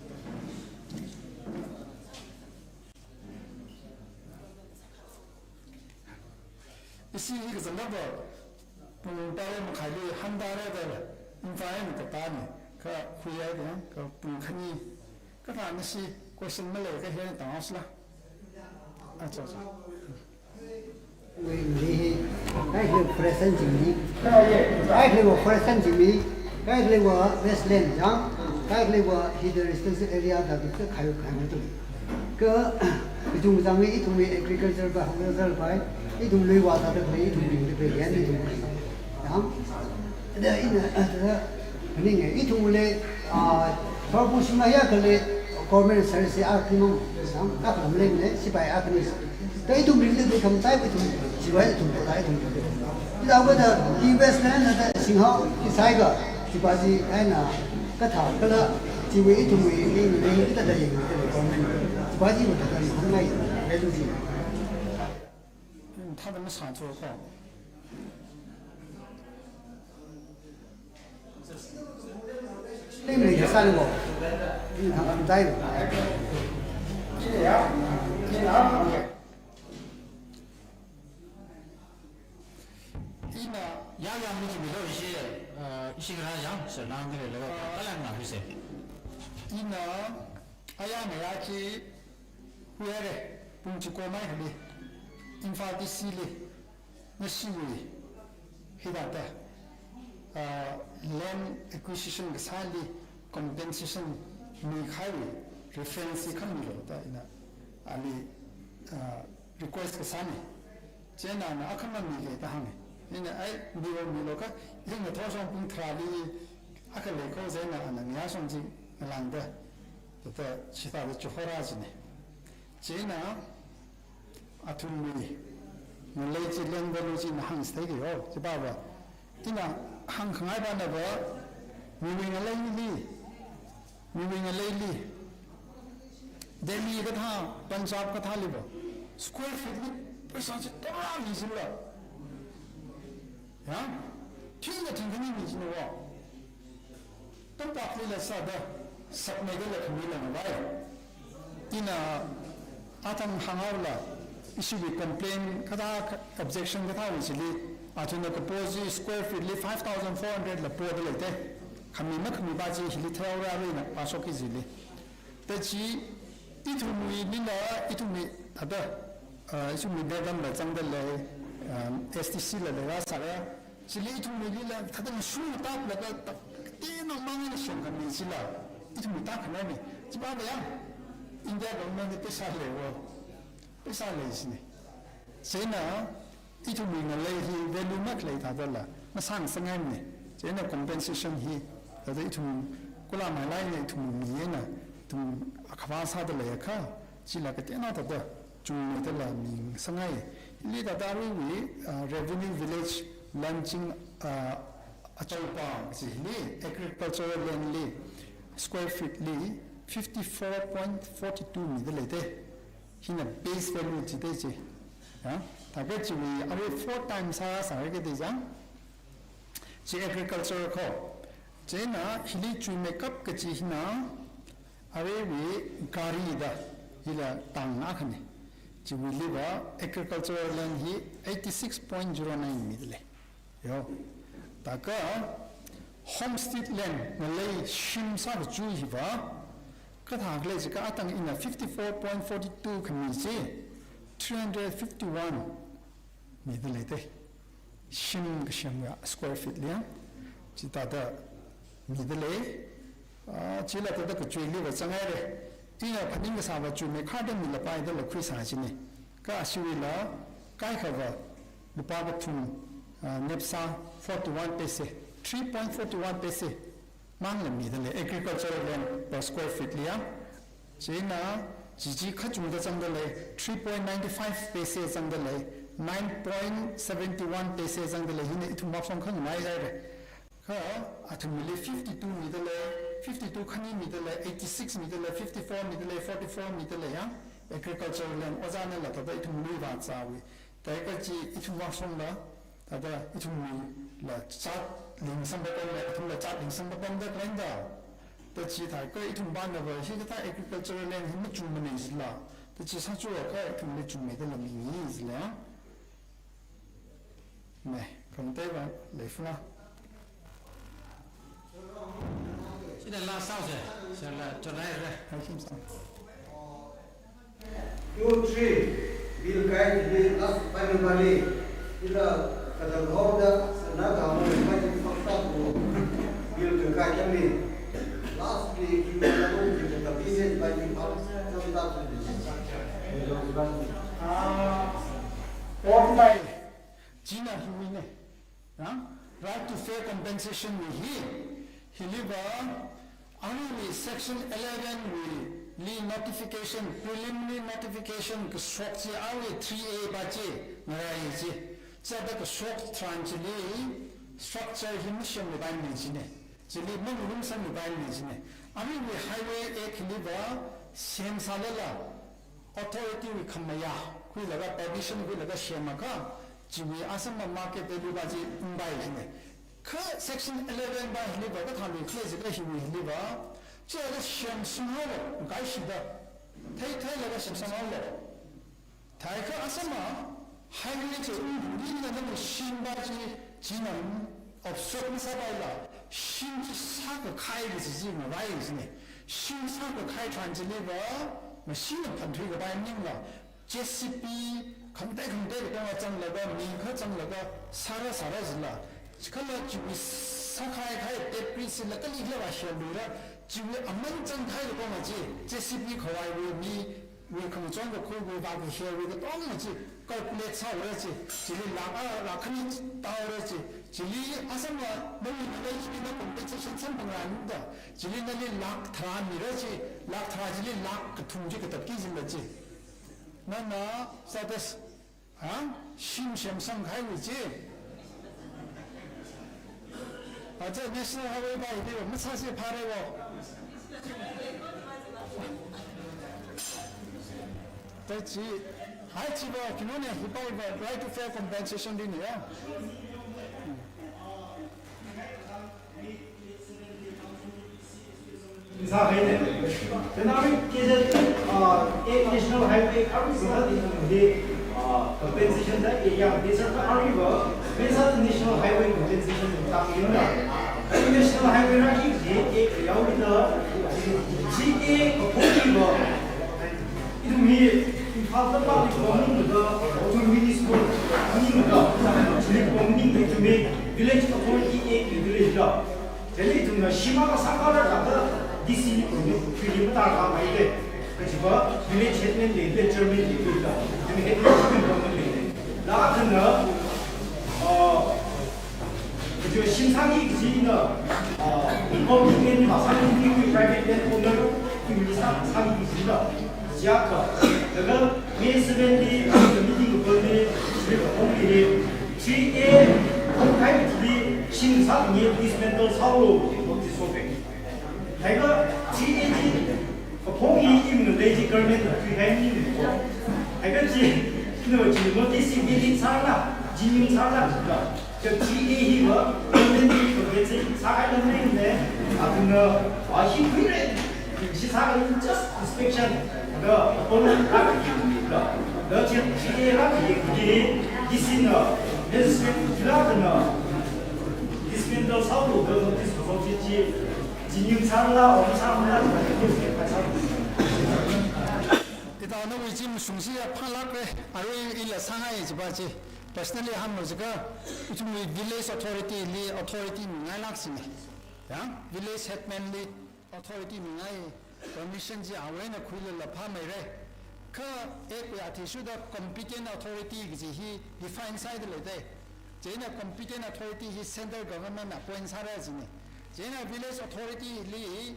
Ishi hi kazangkapa pung tara makhaili hāngda rāda, Imphal eina katāne, kha khuiya de, kha pung khani, kathā nashi question maleiakha hina tanghaosila. Acha, acha. Wei hi, kaikhaliva forest chingmi, kaikhaliva forest chingmi, kaikhaliva wasteland jang, kaikhaliva hidden resource area da duk khai khai mai tu. Kha, kachungchang ithumwui agriculture va, agriculture va, ithum lui vāsāda khalei, ithum ringda khalei, yan ithum khalei. Yang, da ina, da, kaning e, ithumli, ah, purpose ma ya khalei, government service a khimang, yang, a khalam leng le, sipai a khani. Da ithum ringda khalei khamachai, ithum, sipai ithum, da ithum. Ida va da, investment na da, singhao, kisai ga, sipai si, ai na, kathā kala, chiwui ithumwui, ning, ning, ita da ying, ita da government. Sipai si, ita da ying, ngai, value si. Thāda masāthu kho. Ning ning san kho. Ning thang am dai. Ina ya ya mi mi lo ishi, eh, ishi kara ya, sir, nang kare lo, kalang na hise. Ina aya na ya chi, huere, pung chi ko mai hali. Imphal D C li. Nashiwui, hithāda, ah, land acquisition kasāli compensation mikhaiwui reference hi khamilu da ina ali, ah, request kasāne. Chieina ana akha mamige da hānge. Ina ai milu milu kha, ina thosong pung tharāli akha leikho chieina ana ngayāshong chi ngalāngda, thāda chithāda chihora jine. Chieina athumwui ngalei chi land value chi ina hāngsātheiki ho, chipāva. Ina hāngkhangai pāna va, miwui ngaleili, miwui ngaleili, Delhi kathā, Punjab kathāli va, square feet li paisa chi tara mi jila. Ya? Thingda thingkhani mi jina va. Tampakli la sāda, sakmeida la khami la ngalei. Ina atam hānghaola, ishiwui complaint kathā, objection kathāwui chili, athumna kapo chi square feet li five thousand four hundred la poda leite. Khami makhami va chi hili theorarina, pāshokki jili. Da chi, ithumwui nina, ithumwui thāda, Ah, ithumwui Nagamla zangda lei, um, S T C la leirāsāra, chili ithumwuilila thāda ngasung tāplaga ta, kateonao mang eina shongkhami chila, ithumwui tākhanaone, chipāda ya, India government li pheisā leiwo, pheisā lei jine. Chieina, ithumwui ngalei hi value makhalei thādala, masāngasakngaimane. Chieina compensation hi, thāda ithum kula mailai eina ithum mi eina, ithum akhava sāda leiakha, chila kateonao thāda, chungmeida la mingasakngai. Hili thāda aruiwui, ah, revenue village launching, ah, achaopa, chili agricultural land li, square feet li, fifty-four point forty-two mida leite. Hina base value jite chi. Ya, thākha chiwui arui four times sā sāra kade jang. Chi agriculture ko. Chieina hili chuimeikap kachi hina aruiwui gari da hila tang akhane. Chiwuiliva agricultural land hi eighty-six point zero nine mida lei. Yo. Thākha homestead land ngalei shim sākachi hiva, kathā khalei jiakha atang ina fifty-four point forty-two khami chi, three hundred fifty-one mida leite. Shim kashem ya square feet li ya. Chithāda mida lei. Ah, chila thāda kachuiliva zangngaire. Ina phaning kasāva chuimeikharda milapai dala khuisā jine. Kha ashiwuila kaikhava lupā kathum, ah, nepsā forty-one paise, three point forty-one paise mangla mida lei, agricultural land per square feet li ya. Chieina, chichi kachungda zangda lei, three point nine five paise zangda lei, nine point seven one paise zangda lei, hina ithum mafong khangai zaire. Kha, athumli fifty-two mida lei, fifty-two khani mida lei, eighty-six mida lei, fifty-four mida lei, forty-four mida lei ya, agricultural land, ojānala thāda ithumli vāzāwui. Thākha chi ithum vāshongla, thāda ithumla chat lingsang papam lei, athumla chat lingsang papam da khalei da. Thāda chithākha ithum pānava, hikathā agricultural land hi machungmane jila. Thāda chi sāchiakha ithumli chungmeida la mingi jila. Me, khangateiva leifuna. China last sāse, sāla chonai re. Hai, shim sā. Two, three, bill kai, bill last final bali. Ila kadang hau da, sana kamu mai paksa ko. Bill kai kami. Last ni kita lalu kita business by the house. Ah, forty-five. China hiwui ne. Ha? Right to fair compensation wui hi, hiliva, aruiwui section eleven wuili notification, preliminary notification kashok chi arui three A pa chi, ngarai chi. Chithāda kashok tharan chili structure hi masemluipaimane jine. Chili mangarumsangluipaimane jine. Aruiwui Highway Act hiliva, semsālala, authority wui khamayā khuilaga, permission khuilaga semakha, chiwui asama market value pa chi ungpai jine. Kha section eleven pa hiliva kathāluikhala jiakha hiwui hiliva, chithāda semsanghaolu, kaishida. Theitheilaga semsanghaolu. Thākha asama, highway chi ungli nana shim pa chi, china obstruct masāpaila, shim chi sākakhai kaji chi ngavai jine. Shim sākakhai tharan chiliva, machine na phanthui kapai maningla, J C B, khangatei khangatei katonga zanglaga, mi kha zanglaga, sāra sāra jila. Chikhala chiwui sākahai debris chila kalikhala vāshelluira, chiwui aman zangkahai katonga chi, J C B khavaiwui mi, wui khangachon kakhuiwui vākahelwui katonga chi, calculate sāhaora chi, chili lakh a, lakh khani tāhaora chi, chili asama nawui ngalei chili na compensation samphangra da, chili nali lakh tharā mira chi, lakh tharā chili lakh kathum chi katatki jila chi. Nana status, ha? Shim semsangkahaiwui chi. Aja National Highway pa hili masāse phāre wo. Thāda chi, hai chiva, kinone hipa hiva right to fair compensation dine ya. Sā haine. Then arui kizat, uh, a National Highway arui sā di, uh, compensation da, ya, ya, these are arui ba, when sā National Highway compensation da, you know, National Highway ra ki, ye, ye, ya, wi da, chi, ye, ko, ki ba, ithumwui, After public warning the, to municipal warning the, public warning the, to make village authority act the village law. Chili ithumna shim akha sākhala thāda D C ni kongni, kongni matar ka mai le. Kachiva village headman le, village chairman le, le, le. Ithum headman chairman kongni le. Laga thāna, uh, kachiva shim sāki kajina, uh, public land masāki, private land owner, kongni sā, sāki kajina. Chiakha, laga May seven li, meeting bol ni, shri kaphong li, three A, kaphong kahai li, shim sāki dismantle sālu, notice sāpe. Haiga three A chi, kaphong hi imna lei chi government na khuihai maningmana. Haiga chi, no chi notice chi valid sāla, genuine sāla, ka three A hiva, government ni khuihai chi sākahai maningmana, athumna, a hi khuire, chi sākahai just inspection, da, kaphong rāki da, da chi three A rāki, ki, D C na, magistrate kila da na, dismantle sālu da notice kasā chi chi, genuine sāla, om sāla, notice kasā. Ita nawui chi mashungsi ya phalākre, arui ila sāngai chiva chi. Personally hānglu jiakha, ithumwui village authority li authority mingailāk sine. Ya, village headman li authority mingai, permission chi awui eina khuilala phāmeire. Kha act wui athishurda competent authority kaji hi define sāhaida lei de. Chieina competent authority hi central government na appoint sāra jine. Chieina village authority li,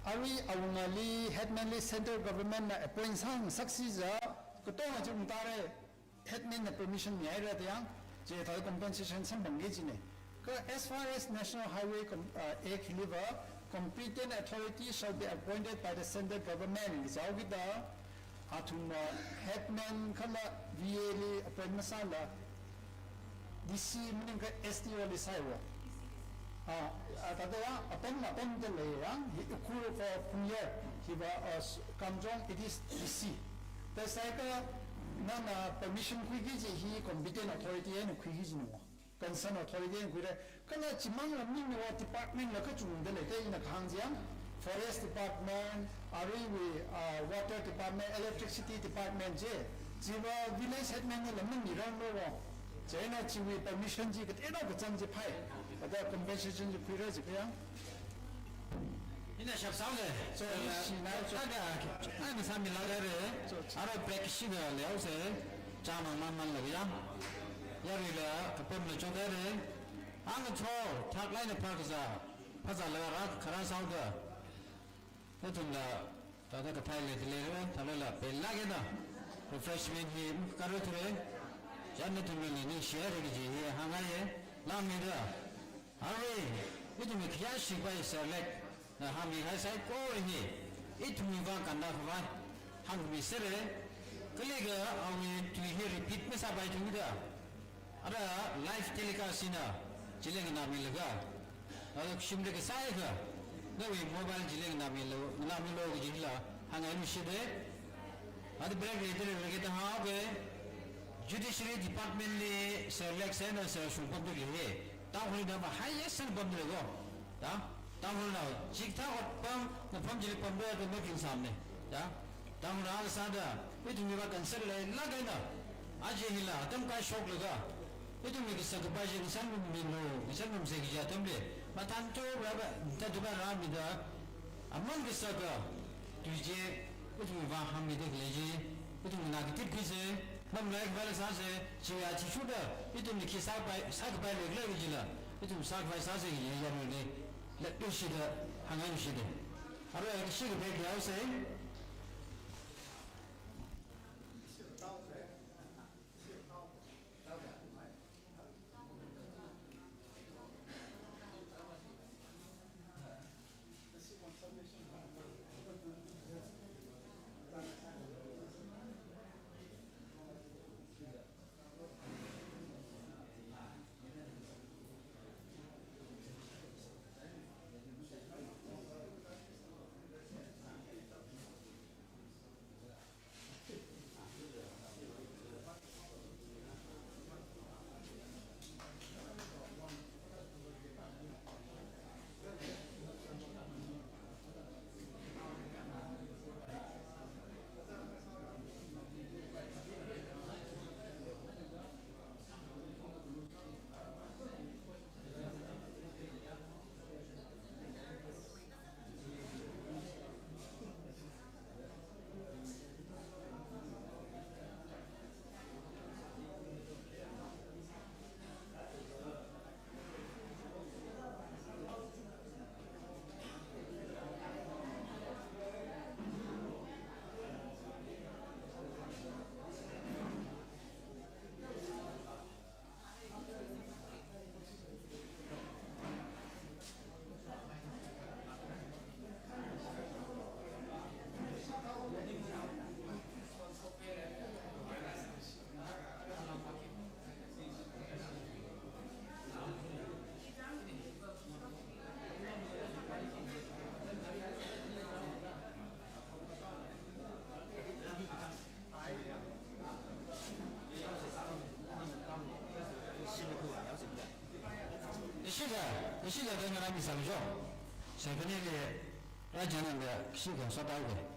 arui awungali, headman li central government na appoint sāngasaksi jiakha, katonga chi ungtare, headman na permission mihaira da yang, chithāda compensation samphangki jine. Kha as far as National Highway Com-, uh, Act hiliva, competent authority shall be appointed by the central government, jihaokida, athumna headman kala V A li appoint masāla, D C maningakha S D O li sāiwo. Ah, ah, thāda ya, apam, apam da lei ya, hi Ukhrul for Phungyar, hiva, ah, s-, Kamjong it is D C. Thāda sāakha, nana permission khuiki kaji hi competent authority eina khuiki kajina mo. Concern authority eina khuire. Kala chimang la maningmana department la kachungda lei, kha ina kahāng chi yang, forest department, aruiwui, ah, water department, electricity department chi, chiva village headman la maningmara no wo. Chieina chiwui permission chi kateonao kachang chi phai. Kathāda compensation chi khuira jiakha yang. Ina shap sao le. So, ina, ina, so, thāda, ana sāmilākre. So, aro break shiga leosa. Chāmang mamang la yang. Yaruila kapamla chothaire. Ang cho, thak laina phākazā. Phāzālaga rā, kharā saoda. Nathumla, thāda kathei leida leire, thālala, pelākida. Refreshment hi, karuthure. Chieina nathumli ningshihaire kaji hi, hāngngaiye, lāngmeida. Arui, ithumwui khayāshi bai Sir Lek, na hāngmikahai saikora hi, ithumwui vang kanda khavai, hāngmisere, kaliga awui tui hi repeat masāpaithukida. Ara live telecast eina, chili nganāmilaga, ara shimli kasāakha, nawui mobile chili nganāmilu, nganāmilu kaji hila, hāngngai nushide. Ara break leida leirage da hāngke, Judiciary Department li Sir Lek eina Sir Shungpam tu lei. Tangkhulna ma highest eina pamda lei ko. Da? Tangkhulna chikathā ot pam, na pam chili pamda ka making samne. Da? Tangkhulna kasāda, ithumwui vang concern leilāk eina. Aja hila, atam kashoklaga. Ithumwui kasā kapai chi ngasānmilu, ngasānmisa kaji atamli. Mathānto rāva, thāda va rāmida. Aman kasā ka, tui chi, ithumwui vang hāngmida khalei chi, ithumna katip khuise, mamlai khavai sāse, chiwui athishurda, ithumna khi sāpai, sākapai leikhala kajila, ithum sākapai sāse kaji yaruili, leishida, hāngngai nushide. Arui kashi kapai kayao se. Ishi la dana rami samjo. Secondary le, rajananda, ishi kan sota ke.